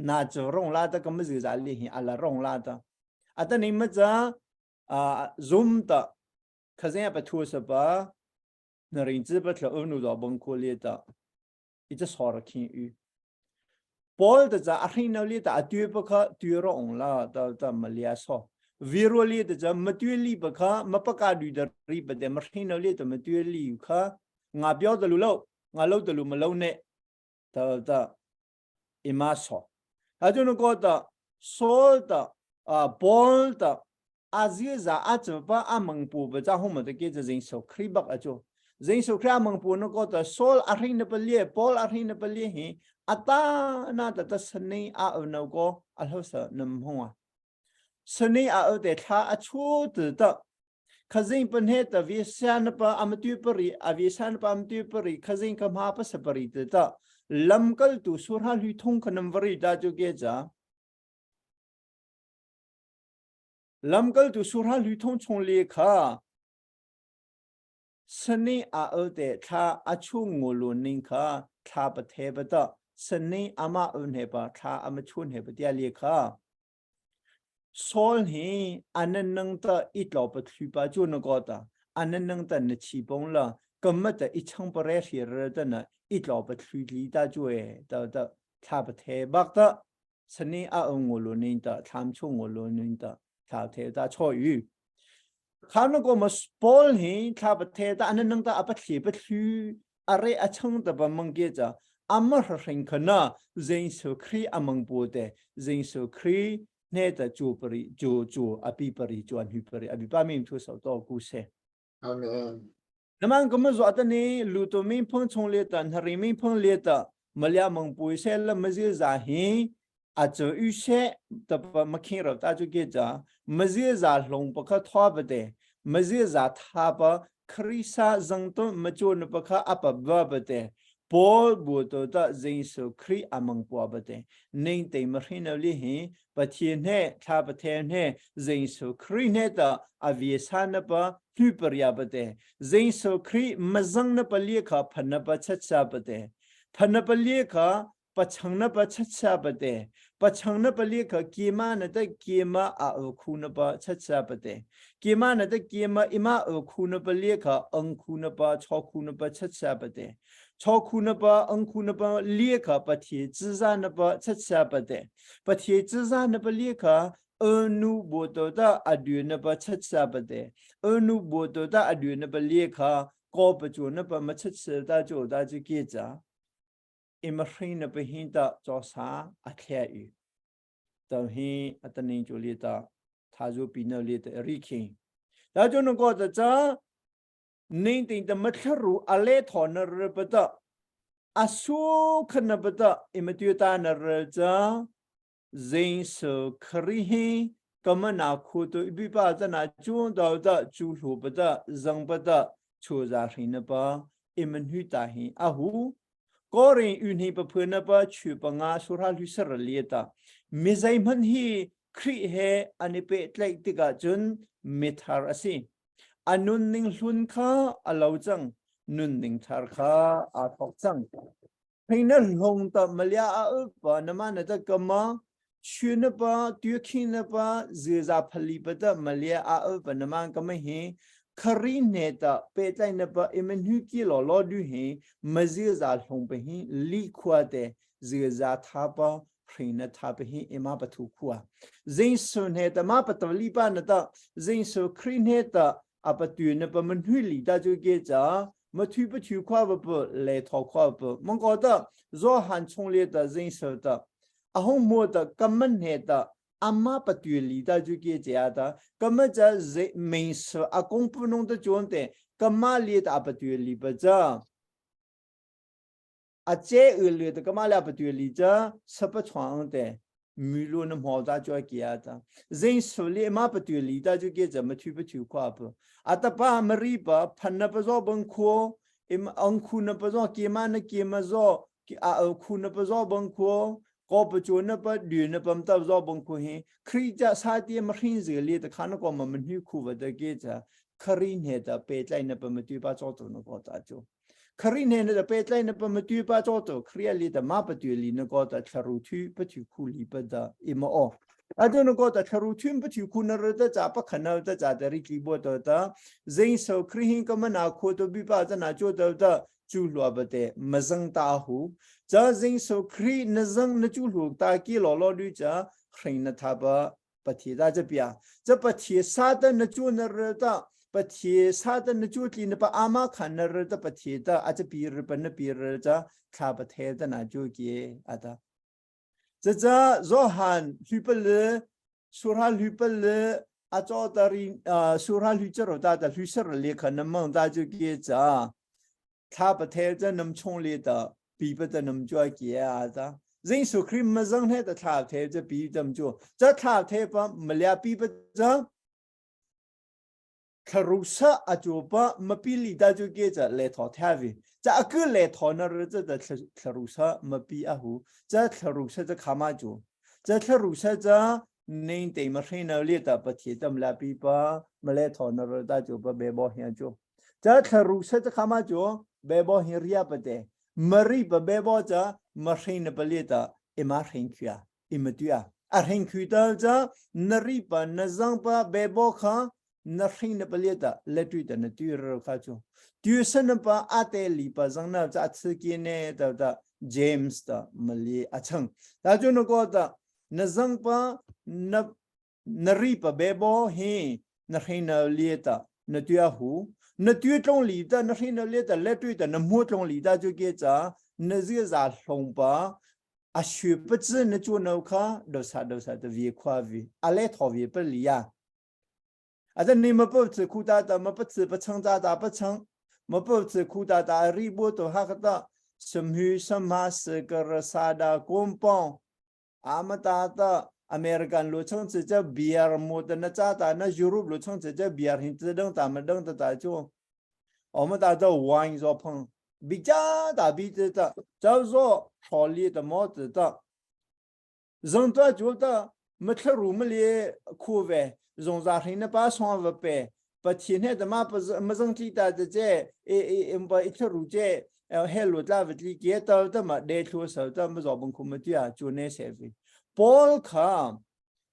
နာချရုံလာတာကမစီဇာလီဟင်အလာရုံလာတာအတနေမဇာအာဇုံတခဇင်ပထူစပါနရင်ဇပထလအနုဒဘန်ခိုလီတာအစ်ဆောရခင်ယူပေါ်တဇာအခိနလီတာအတူပခတူရုံလာတာတမလျာဆော viruli 的这没对立不可，没不加虑的里不得，没听到里的没对立可，我表的路路，我路的路没路呢，的的，一马说，他就能觉得说的啊，包的阿是啥阿怎把阿蒙布不在后面的给这人手可以不阿就，人手可阿蒙布那个的说阿听那不列，包阿听那不列嘿，阿达那的的是呢阿那个阿老是能碰啊。စနေအတဲ့ခါအချိုးတဲ့ခဇင်ပနေတဝိဆန်ပအမတူပရိအဝိဆန်ပအမတူပရိခဇင်ကမပစပရိတဲ့လမ်ကလတူဆုရာလူထုံခနမ်ဝရိဒါကျကေဇာလမ်ကလတူဆုရာလူထုံချုံလေခါစနေအတဲ့ခါအချုံငိုလိုနင်းခါခါပသေးပဒစနေအမအနေပါခါအမချုံနေပတရားလေခါ sol hi anan nang ta it lo pa thlu pa chu na ko ta anan nang ta na chi pong la kam ma ta i chang pa re hi re ta na it lo pa thlu li ta chu e ta ta tha pa the bak ta sani a ong ngo lo ning ta tham chu ngo lo ning ta tha the ta cho yu ခါနကောမစပေါ်ဟင်ခါပထေတာအနနန်တာအပတိပထူအရေအချုံတပမငကေကြအမရရင်ခနာဇိန်ဆုခရီအမငပိုတဲ့ဇိန်ဆုခရီ နဲ့တဂျိုပရီဂျိုဂျိုအပိပရီဂျွန်ဟူပရီအပိပမင်သူဆောတော့ကူဆေ အာမင် နမန်ကမဇောတနေလူတမင်ဖုန်ချုံလေတန်ဟရီမင်ဖုန်လေတမလျမုံပွေဆဲလမဇီဇာဟင်အချူရှေတပမခင်ရတာကျကေကြမဇီဇာလုံပခထွားပတဲ့မဇီဇာသာပခရိစာဇန်တမချိုနပခအပဘပတဲ့ပေါ်ဘူတတဇိန်ဆုခရီအမန်ပွားပတဲ့နေတိမခိနလီဟင် ပတိနေသာပတေနေဇိန်ဆုခရီနေတာအဝိသနပနှုပရိယပတဲ့ဇိန်ဆုခရီမဇန်နပလီခဖနပချက်ချပတဲ့ဖနပလီခပချံနပချက်ချပတဲ့ပ Pachang na pali kha kima na ta kima a khu na pa chacha pate. Kima na ta kima ima khu na pali kha ang khu na pa cho khu na pa chacha pate. Cho khu na pa ang khu na pa li kha pathi chiza na pa chacha pate. Pathi chiza na pa li kha anu bo to ta adu na pa chacha pate. Anu bo to ta adu na pa li kha ko pa chu na pa ma chacha ta chu ta chu ki cha. Imahring na pahin ta chaw sa a thle i tam hi ataning chu li ta tha zu pi na li ta ri khing ta chu no ko ta cha ning ting ta mathru ale tho na re pa ta asu khana pa ta imatu ta na re cha Jesu Khrih hi kamana khu tu bi pa ta na chu do da chu hlu pa da zang pa da chu za hrin na pa iman hu ta hi a hu ko rin u ni pa phu na pa chu pa nga su ra lu sar li ta mi zai man hi Khrih he ani pe tlaih tikah cun mithar asi anun ning hlun kha alo cang nun ning thar kha aa thok cang Phei na hlong ta malia a pa na ma na ta kama chu na pa tu khin na pa ziza phali pa ta malia a pa na ma kama hi khari ne ta pe tlai na pa imen hu ki lo lo du hi maziza hlong pa hi li khwa te ziza tha pa hring na tha pa hi ima pa thu khua zing su ne ta ma pa ta li pa na ta zing su khri ne ta a pa tu na pa man hui li ta chu ke cha မထူပထူခွာပပလေထောခွာပမင်ကောတဇောဟန်ချုံလေတဇင်းဆတအဟုံမောတကမနေတအမပတူလီတကျကေจာတာကမကြဇေမင်းစအကုံပနုံတကျွန်တဲ့ကမလီတပတူလီပကြအကျဲအလေတကမလပတူလီကြစပချောင်းတဲ့မီလိုနမောတာကြွကေရတာဇင်းဆူလီမပတူလီတကျကေကြမထူပထူခွာပအတပမရိပဖနပဇောဘန်ခိုအင်အန်ခုနပဇောကေမနကေမဇောအာခုနပဇောဘန်ခိုကောပချိုနပဒွနပမ်တဇောဘန်ခိုဟင်ခရိကြစာတီမခင်းစီလီတခါနကောမမနှုခုဝတကေချခရိနေတာပေလိုက်နပမတူပါချောတုနကောတာချို ခရိနေနေပေလိုက်နပမတူပါချောတုခရိယလီတမပတူလီနကောတာချရူသူပတူခုလီပဒအမအောအဒနကောတာချရူသူပတူခုနရတချပခနတချတရိကီဘောတတာဇိန်ဆောခရိဟင်ကမနာခိုတဘိပါဇနာချိုတတကျူလွာပတဲ့မဇန်တာဟုဇာဇိန်ဆောခရိနဇန်နကျူလူတာကီလောလောလူချခရိနထဘပတိဒါကြပြဇပတိစာတနကျူနရတပတိစာတနကျူတိနပအာမခနရတပတိတအချပီရပနပီရဇခါပထေတနာကျူကေအတာဇဇဇောဟန်ဟူပလေဆူရာဟူပလေအချောတရီဆူရာဟူချရတာတဟူဆရလေခနမန်ဒါကျူကေဇာခါပထေဇနမ်ချုံလေတပိပတနမ်ကြွကေအာတာဇင်းစုခရမဇန်ဟဲတခါသေးဇပိတမ်ကျဇခါသေးပမလျာပိပဇခရုစအကျိုပမပီလီတကျကေဇလေထောသဝီဇအကလေထောနရဇတခရုစမပီအဟုဇခရုစဇခမကျဇခရုစဇနင်းတေမခိနလေတပတိတမလာပိပမလေထောနရတကျပဘေဘောဟင်ကျဇခရုစဇခမကျဘေဘောဟင်ရိယပတေမရိပဘေဘောဇမခိနပလေတအမခိန်ခွာအမတူအဟင်ခွတဇနရိပနဇံပဘေဘောခနခိနပလေတလက်တွေ့တနတူရခါချိုတူစနပအတေလီပဇံနာဇာချကိနေတတဂျေမ်စ်တမလီအချံဒါကျနကောတနဇံပနနရိပဘေဘောဟင်နခိနလီတနတူယဟုနတူတုံလီတနခိနလီတလက်တွေ့တနမိုးတုံလီတကျကေချာနဇီဇာလှုံပါအရှုပဇနကျနောခဒေါစာဒေါစာတဗီခွာဗီအလဲထောဗီပလီယာအဒနေမပုတ်ခုတာတမပつပချံတာတာပချံမပုတ်ခုတာတာရိဘတဟာကတစမဟုစမစကရစာဒါကွန်ပောင်အာမတာတအမေရိကန်လူချုံချချဘီယာမိုတနချတာနယူရိုလူချုံချချဘီယာဟင်တဒံတာမဒံတတာချိုအမတာတော့ဝိုင်းဇောဖန်ဘီချာတာဘီတတကျောဇောထော်လီတမောတတဇန်တော့ကျတာမထရူမလီခိုဝဲဇုံဇာခိနပါဆောင်းဝပေပတိနေတမမဇန်တီတာတဲ့အေအေအမ်ပအထရူကျဟဲလိုလာဝတိကေတတမဒေထိုဆောတမဇောဘန်ခုမတီယာချိုနေဆေဗီ Paul kha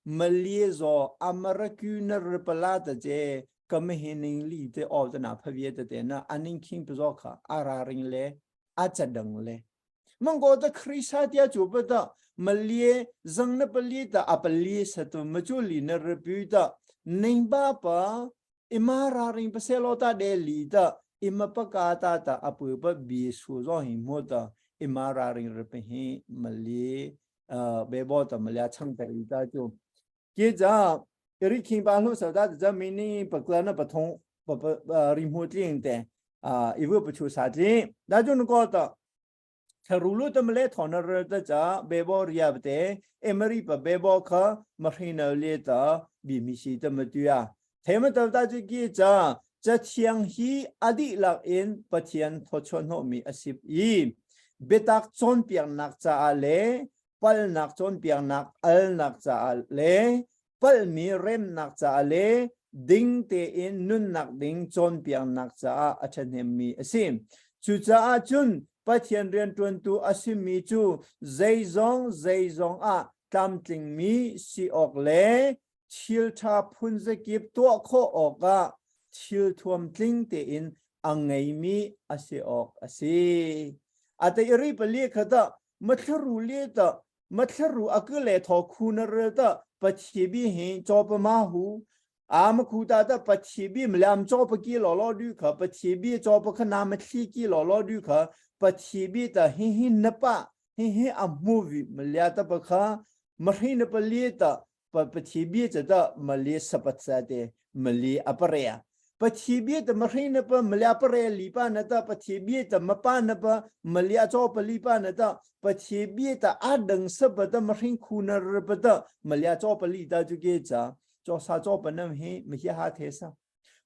Maliezo Amaraku na ripala ta je kamahining li te aw ta na phavie te te na aning king pazo kha araring le achadang le manggo ta khrisa tia chu pa ta malie zang na pali ta apali satu machuli na ripu ta ning ba pa ima raring paselo ta de li ta ima pa ka ta ta apu pa bi su zo hi mo ta ima raring ripu hi malie be bo ta malia chang ta i ta chu ke ja ri khing pa hlu sa da ja mini pakla na pathong pa pa ri mu tling te a iwu pa chu sa tling da chu ko ta tharu lu ta mle thon ra ta cha be bo ria te emari pa be bo kha ma hri na le ta bi mi si ta ma tu ya thema ta ta chu ki cha cha thiang hi adi lak in pathian thochon ho mi asip i biatak cawnpiaknak caah le palnak cawnpiaknak alnak caah le palmi remnak caah le ding tein nunnak ding cawnpiaknak caah a ṭhahnemmi a si. Cucaah cun Pathian rianṭuantu a simi cu zeizong zeizong ah tlamtlingmi si awk le thil ṭha phun zakip tuah khawh awkah thil thuam tling tein a ngeimi a si awk a si. A te ri pali kha ta mathlaru le ta mathlaru a ke le tho khu na rel ta pathi bi hi chaw pa ma hu a ma khu ta ta pathi bi mlam chaw pa ki lo lo du kha pathi bi chaw pa kha na ma thli ki lo lo du kha pathi bi ta hi hi na pa hi hi a movie malia ta pa kha mahri na pali ta pa pathi bi cha ta mali sapat sa te mali aparea pathi bi ta mahri na pa mali apare li pa na ta pathi bi ta mapa na pa mali acho pali pa na ta pathi bi ta adang sa pa ta mahri khu na r pa ta mali acho pali ta chu ke cha cho sa cho pa nam hi mi ha the sa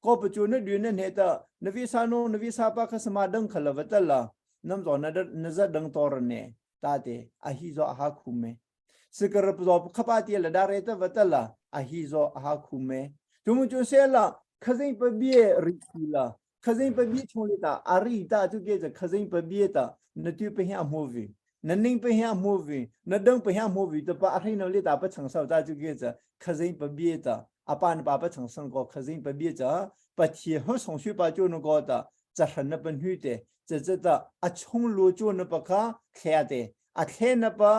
ko pa chu na du na ne ta na vi sa no na vi sa pa kha sama dang khala va ta la nam zo na na za dang tor ne ta te a hi zo ha khu me sikar zo khapa ti la da re ta va ta la a hi zo ha khu me tu mu chu se la khazing pa bi ri la khazing pa bi chung le ta ari ta chu ke khazing pa bi ta na tu pa hi a movie na ning pa hi a movie na dang pa hi a movie ta pa a hrein le ta pa chang sau ta chu ke cha khazing pa bi ta apa na pa pa chang sang ko khazing pa bi cha pa thi ho song shu pa chu no ko ta cha hran na pa hnu te cha cha ta a chung lu chu na pa kha thlea te a thle na pa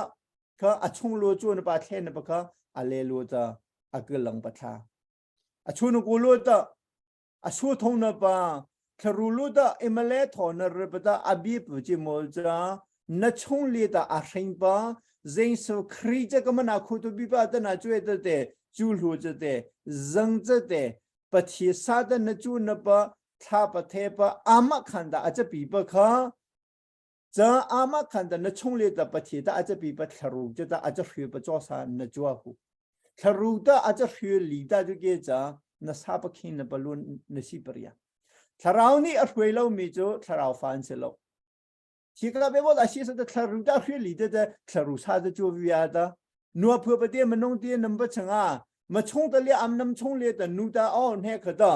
kha a chung lu chu na pa thle na pa kha a le lu ta a ke lang pa thla a chu nu ku lu ta a su thong na pa thlaru lu ta imale tho na re pa ta abi pu chi mo cha na chung li ta a hring pa zeng so khri cha ka mana khu tu bi pa ta na chue ta te chu hlu cha te zang cha te pathi sa ta na chu na pa thla pa the pa ama khan da a cha pi pa kha cha ama khan da na chung le ta pathi ta a cha pi pa thlaru cha ta a cha hri pa chaw sa na chua hu thlaru ta a cha hri li ta chu ke cha na sa pa khin na balun na si paria thlarau nih a hruai lo mi cu thlarau fa an si lo hi ka be bol a si sa ta thlaru ta hri li te te thlaru sa ta chu via ta nua phua pa te manong te nam ba changa ma chung ta le am nam chung le ta nu ta o ne kha ta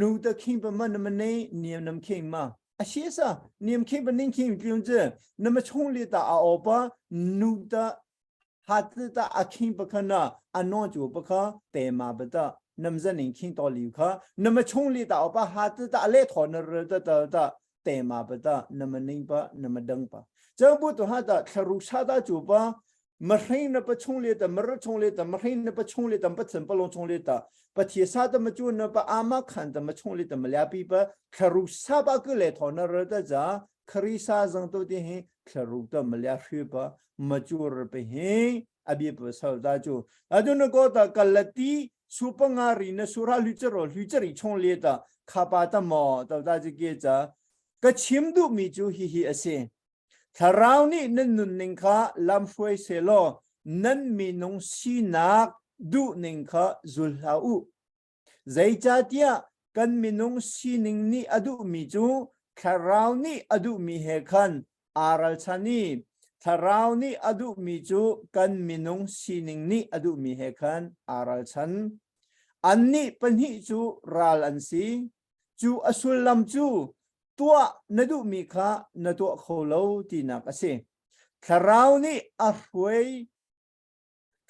nu ta khing pa ma na ma ne niam nam khing ma a shi sa niam khing pa ning khing pyung je na ma chung le ta a o pa nu ta ha ta a khing pa kha na a no chu pa kha te ma ba ta nam za ning khing to liu kha na ma chung le ta o pa ha ta a le tho na re ta ta ta te ma pa ta na ma ning pa na ma dang pa chang bu to ha ta thlaru sa ta chu pa ma hrein na pa chung le ta ma ra chung le ta ma hrein na pa chung le ta pa chen pa long chung le ta pa thi sa ta ma chu na pa ama khan ta ma chung le ta ma lya pi pa thlaru sa ba ku le tho na ra ta ja khari sa jang to ti hi thlaru ta ma lya hri pa ma chu ra pe hi abi pa sal ta chu a chu na ko ta kalati su pa nga ri na su ra lu che ro lu che ri chung le ta kha pa ta mo ta ta ji ke cha ka chim du mi chu hi hi ase Thlarau nih nan nunning kha lamhruai sehlaw nan minung sinak duhning kha zul hlah u. Zeicahtiah kan minung sining nih a duhmi cu Thlarau nih a duhmi he khan aa ralchan i Thlarau nih a duhmi cu kan minung sining nih a duhmi he khan aa ralchan. Annih pahnih cu ral an si. Cu a sullam cu tuah na duhmi kha na tuah kho lo tinak a si. Thlarau nih a hruai.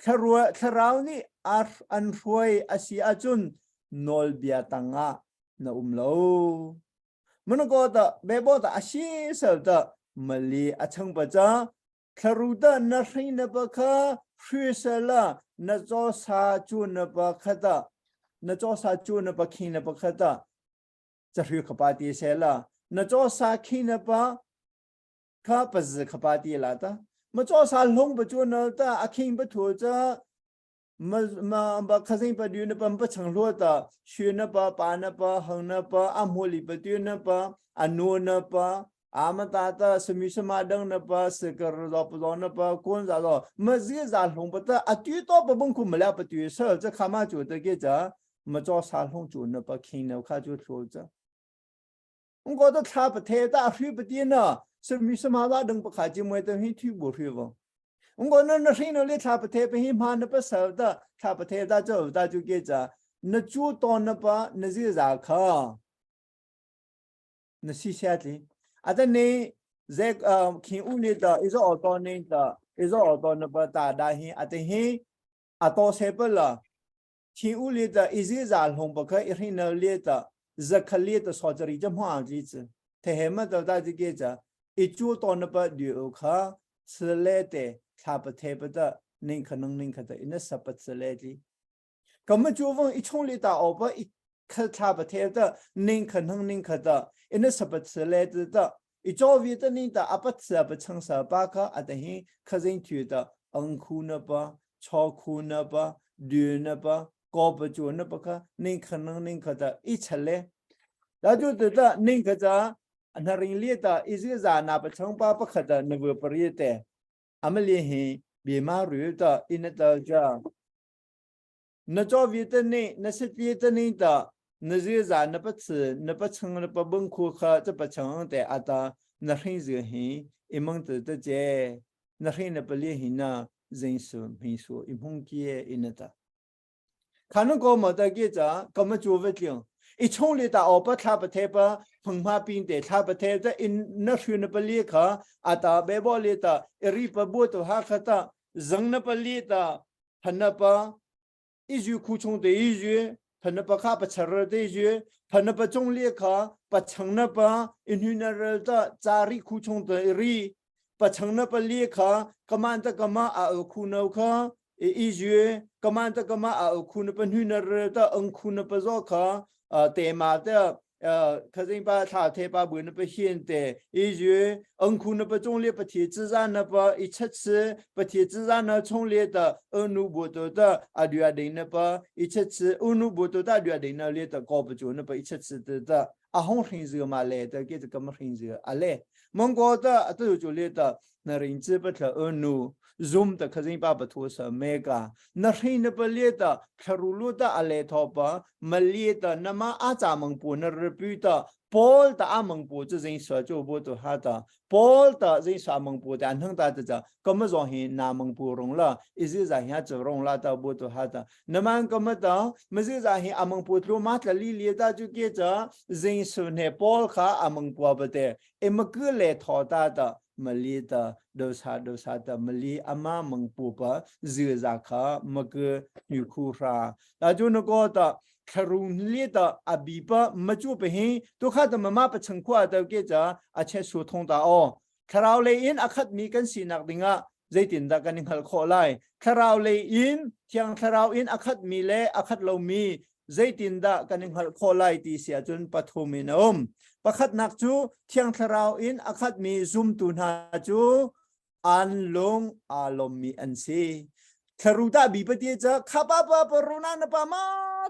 Thlarau nih an hruai a si ahcun nawlbia tangah na um lo. Manako ta bebo ta a si sel ta mali a chang pa cha thlaru ta na hring na pa kha hri sela na chaw sa chu na pa khata na chaw sa chu na pa khing na pa khata cha hri khapa ti sela na chaw sa khing na pa kha pa zi khapa ti la ta ma chaw sa hlong pa chu na ta a khing pa thu cha ma ma ba khazing pa du na pa pa chang lo ta shu na pa pa na pa hang na pa a mu li pa tu na pa anu na pa ama ta ta sami sama dang na pa sekar lo pa lo na pa kon za lo ma zi za hlong pa ta a tu to pa bung khu ma la pa tu sa cha khama chu ta ke cha ma cho sa hlong chu na pa khing na kha chu thlo cha 我都查不太大水不点呢，是没什么拉灯不看见没得很推不水不。我那那谁那里查不太不很怕那不晓得查不太大就大就给着，那就到那把那是啥可？那是啥子？啊，但你在呃看屋里的，一直学到那的，一直学到那把大大些，啊，等些啊到谁不了？ 亲屋里的一些人红不可一天那里的日克里的说这里就忙日子，他还没到大这个着，一做到那把旅游卡吃来的，他不太不得，您可能您可得，那是不吃来的。咁么就问一冲里大奥巴一可他不太的，您可能您可得，那是不吃来的的。一早为的您的阿不吃阿不成十八个阿等于客人觉得嗯苦那吧，炒苦那吧，绿那吧。高不住那不可，您可能您可的一出来，那就得到您可着那人列的一些人那不成把不可的那个不列的，俺们联系别马路的一那到家，那照片的呢，那是别的呢的，那些人那不吃那不成那不本科可这不成的阿达那很热很一门子的这那很那不联系呢人数没数一门几一那的。 ခနကောမတကေကြကမချိုဝက်လျံအချုံလေတာအပထပထေပဖုံမပင်းတေထပထေတအင်နရှုနပလီခအတာဘေဘောလေတာအရိပဘုတဟာခတာဇငနပလီတာဖနပ一句苦穷的一句，喷那不卡不吃热的一句，喷那不中列卡不成那不，一女那热的家里苦穷的一里，不成那不列卡，干嘛的干嘛啊苦恼卡。 一句，干嘛的干嘛啊？苦那不女那的，嗯，苦那不着可，呃，对嘛的，呃，可是把他提把不那不现的，一句，嗯，苦那不中立不提自然那不一切吃不提自然那从来的，嗯，努不多的啊，对啊，那不一切吃，嗯，努不多的对啊，那里的搞不住那不一切吃的的，啊，红很热嘛来的，给这个么很热啊来，蒙古的都就来的，那人只不特嗯努。Zoom 的可是巴不图什么个，那黑那不列的，克鲁鲁的阿雷托巴，没列的，那么阿扎蒙布那日比的，波的阿蒙布这人说就不都哈的，波的人说蒙布的，能打的这，搿么容易拿蒙布容了，一直在下走容了到不都哈的，那么搿么的，没是在下阿蒙布路马特里列的就给这人说呢，波卡阿蒙布不得，一么个来讨打的。 မလီတာဒေါစာဒေါစာတမလီအမမငပူပဇေဇာခမကညခုရာဒါကျုနကောတခရုန်လီတအဘိပမကျုပဟင်ဒုခတမမပချင်ခွာတောကေကြအချက်ဆူထုံတာအောခရောင်လေအင်အခတ်မီကန်စီနက်ဒင်ငါဇိတင်ဒကန်ဟလခေါ်လိုက်ခရောင်လေအင်ချင်ခရောင်အင်အခတ်မီလေအခတ်လုံမီ zeitindah kan i hngalh khawh lai ti si ahcun pathum in a um. Pakhatnak cu Thiang Thlarau in a khatmi zumtu hna cu an lung aa lawmmi an si. Thlaru ta bi pati ca kha pa pa pa runa na pa ma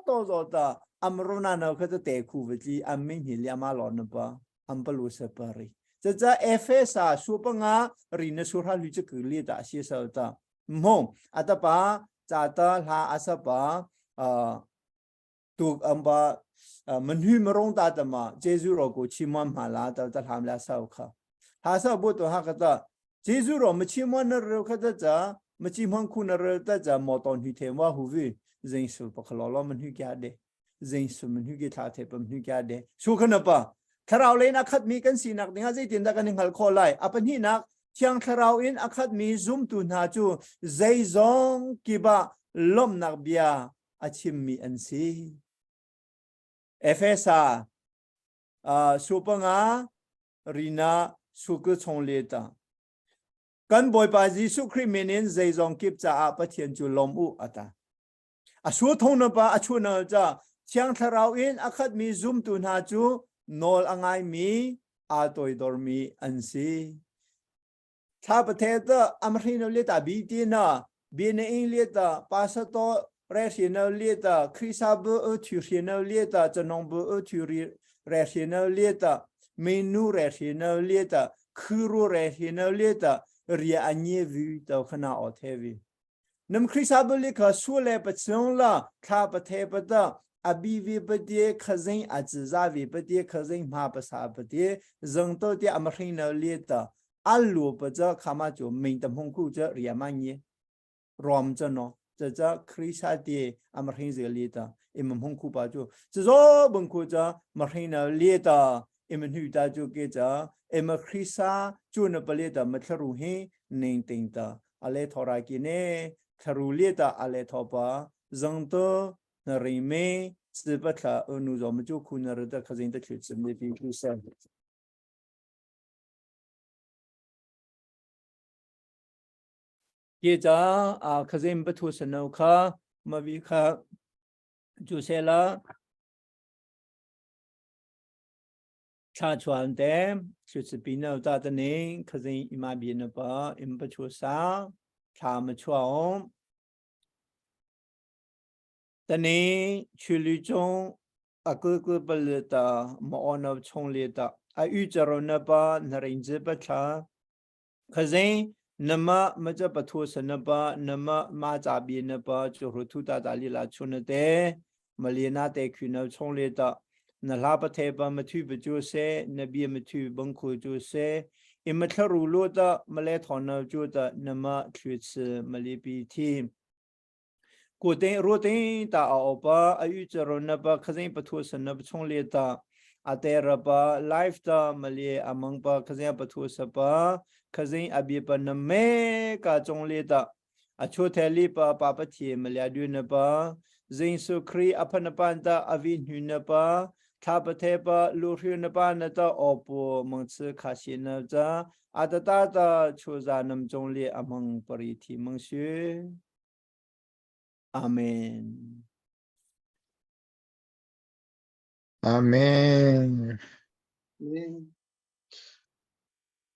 to zo ta am runa na kha te khu va chi am min hi lia ma lo na pa am pa lu se pa ri. Ca ca Efesa su pa nga ri na su hra lu cha ku li ta si sa ta. Mong atapa ca ta hla asa pa တူအမ်ဘာမနွမရုံတာတမဂျေဇုတော်ကိုချီးမွမ်းမှာလားတတလှမ်လာဆောက်ခဟာဆောဘုတဟာကတဂျေဇုတော်မချီးမွမ်းနရခတကြမချီးမွမ်းခုနရတကြမောတော်နှီထေဝဟူဝိဇင်းစုပခလောလောမနွကြတဲ့ဇင်းစုမနွကြထားတဲ့ပမနွကြတဲ့ဆုခနပါခရောင်လေးနခတ်မီကန်စီနက်ငါစိတင်တကန်ငလခေါ်လိုက်အပနိနက် Thiang Thlarau in a khatmi zumtu hna cu zeizong kip ah lawmhnak bia a chimmi an si. Efesa uh, supanga rina suku chong le ta. Kan Bawipa Jesuh Khrih min in zeizong kip caah Pathian cu lawm u ata. A su thong na pa a chu na ca Thiang Thlarau in a khatmi zumtu hna cu nawl a ngaimi aa toidormi an si. Thla pathe ta amhri no le ta bi ti na bi na ing le ta pasato re hri no le ta khrisa bu u thu hri no le ta chanong bu u thu ri re hri no le ta minu re hri no le ta khuru re hri no le ta ria anye vi to khana o the vi Nam Khrihfabu li kha su le pachung la thla pathe pata abi vi pate khazing a chiza vi pate khazing ma pasa pate zang to te amahring na le ta alu pa cha khama chu ming tam hong ku cha ria ma ni rom cha no cha cha Khrihsa te amahring ze le ta im hong ku pa chu zo bang ku cha mahring na le ta im hnu ta chu ke cha im Khrihsa chu na pale ta mathlaru hi ning ting ta ale thora ki ne tharu le ta ale thopa zang to na ri me si pa thla nu zo ma chu khu na ra ta khazing ta thlu chim le pi ku sa ke cha a khazim pa thu sano kha ma vi kha chu se la Thla chuan te chu pi no ta ta ning khazing ima bi na pa im pa chu sa thla ma chua om ta ni chu lu chung a ku ku pa le ta ma on of chung le ta a yu cha ro na pa na ring je pa thla khazing nama ma cha pa thu sa na pa nama ma cha bi na pa chu ru thu ta ta li la chu na te ma li na te khu na chung le ta na hla pa the pa ma thu pa chu se na bi ma thu bang khu chu se i ma thla ru lu ta ma le thon na chu ta nama thu chi ma li pi thi Ku te ru te ta a opa a yu cha ro na pa khazing pathu san na chung le ta a te ra pa life ta mali amang pa khazing pathu sa pa khazing abi pa na me ka chung le ta a chu the li pa pa pa thi malia du na pa zing su khri aphan pan ta avi hnu na pa tha pa the pa lu hri na pa na ta opo mang chi kha shi na cha a ta ta ta chu za nam chung le amang pari thi mang shu Amen. Amen.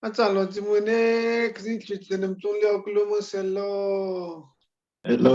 A caan lo ci mu ne kzi thli nam cung lio kulu mu sel lo. Hello.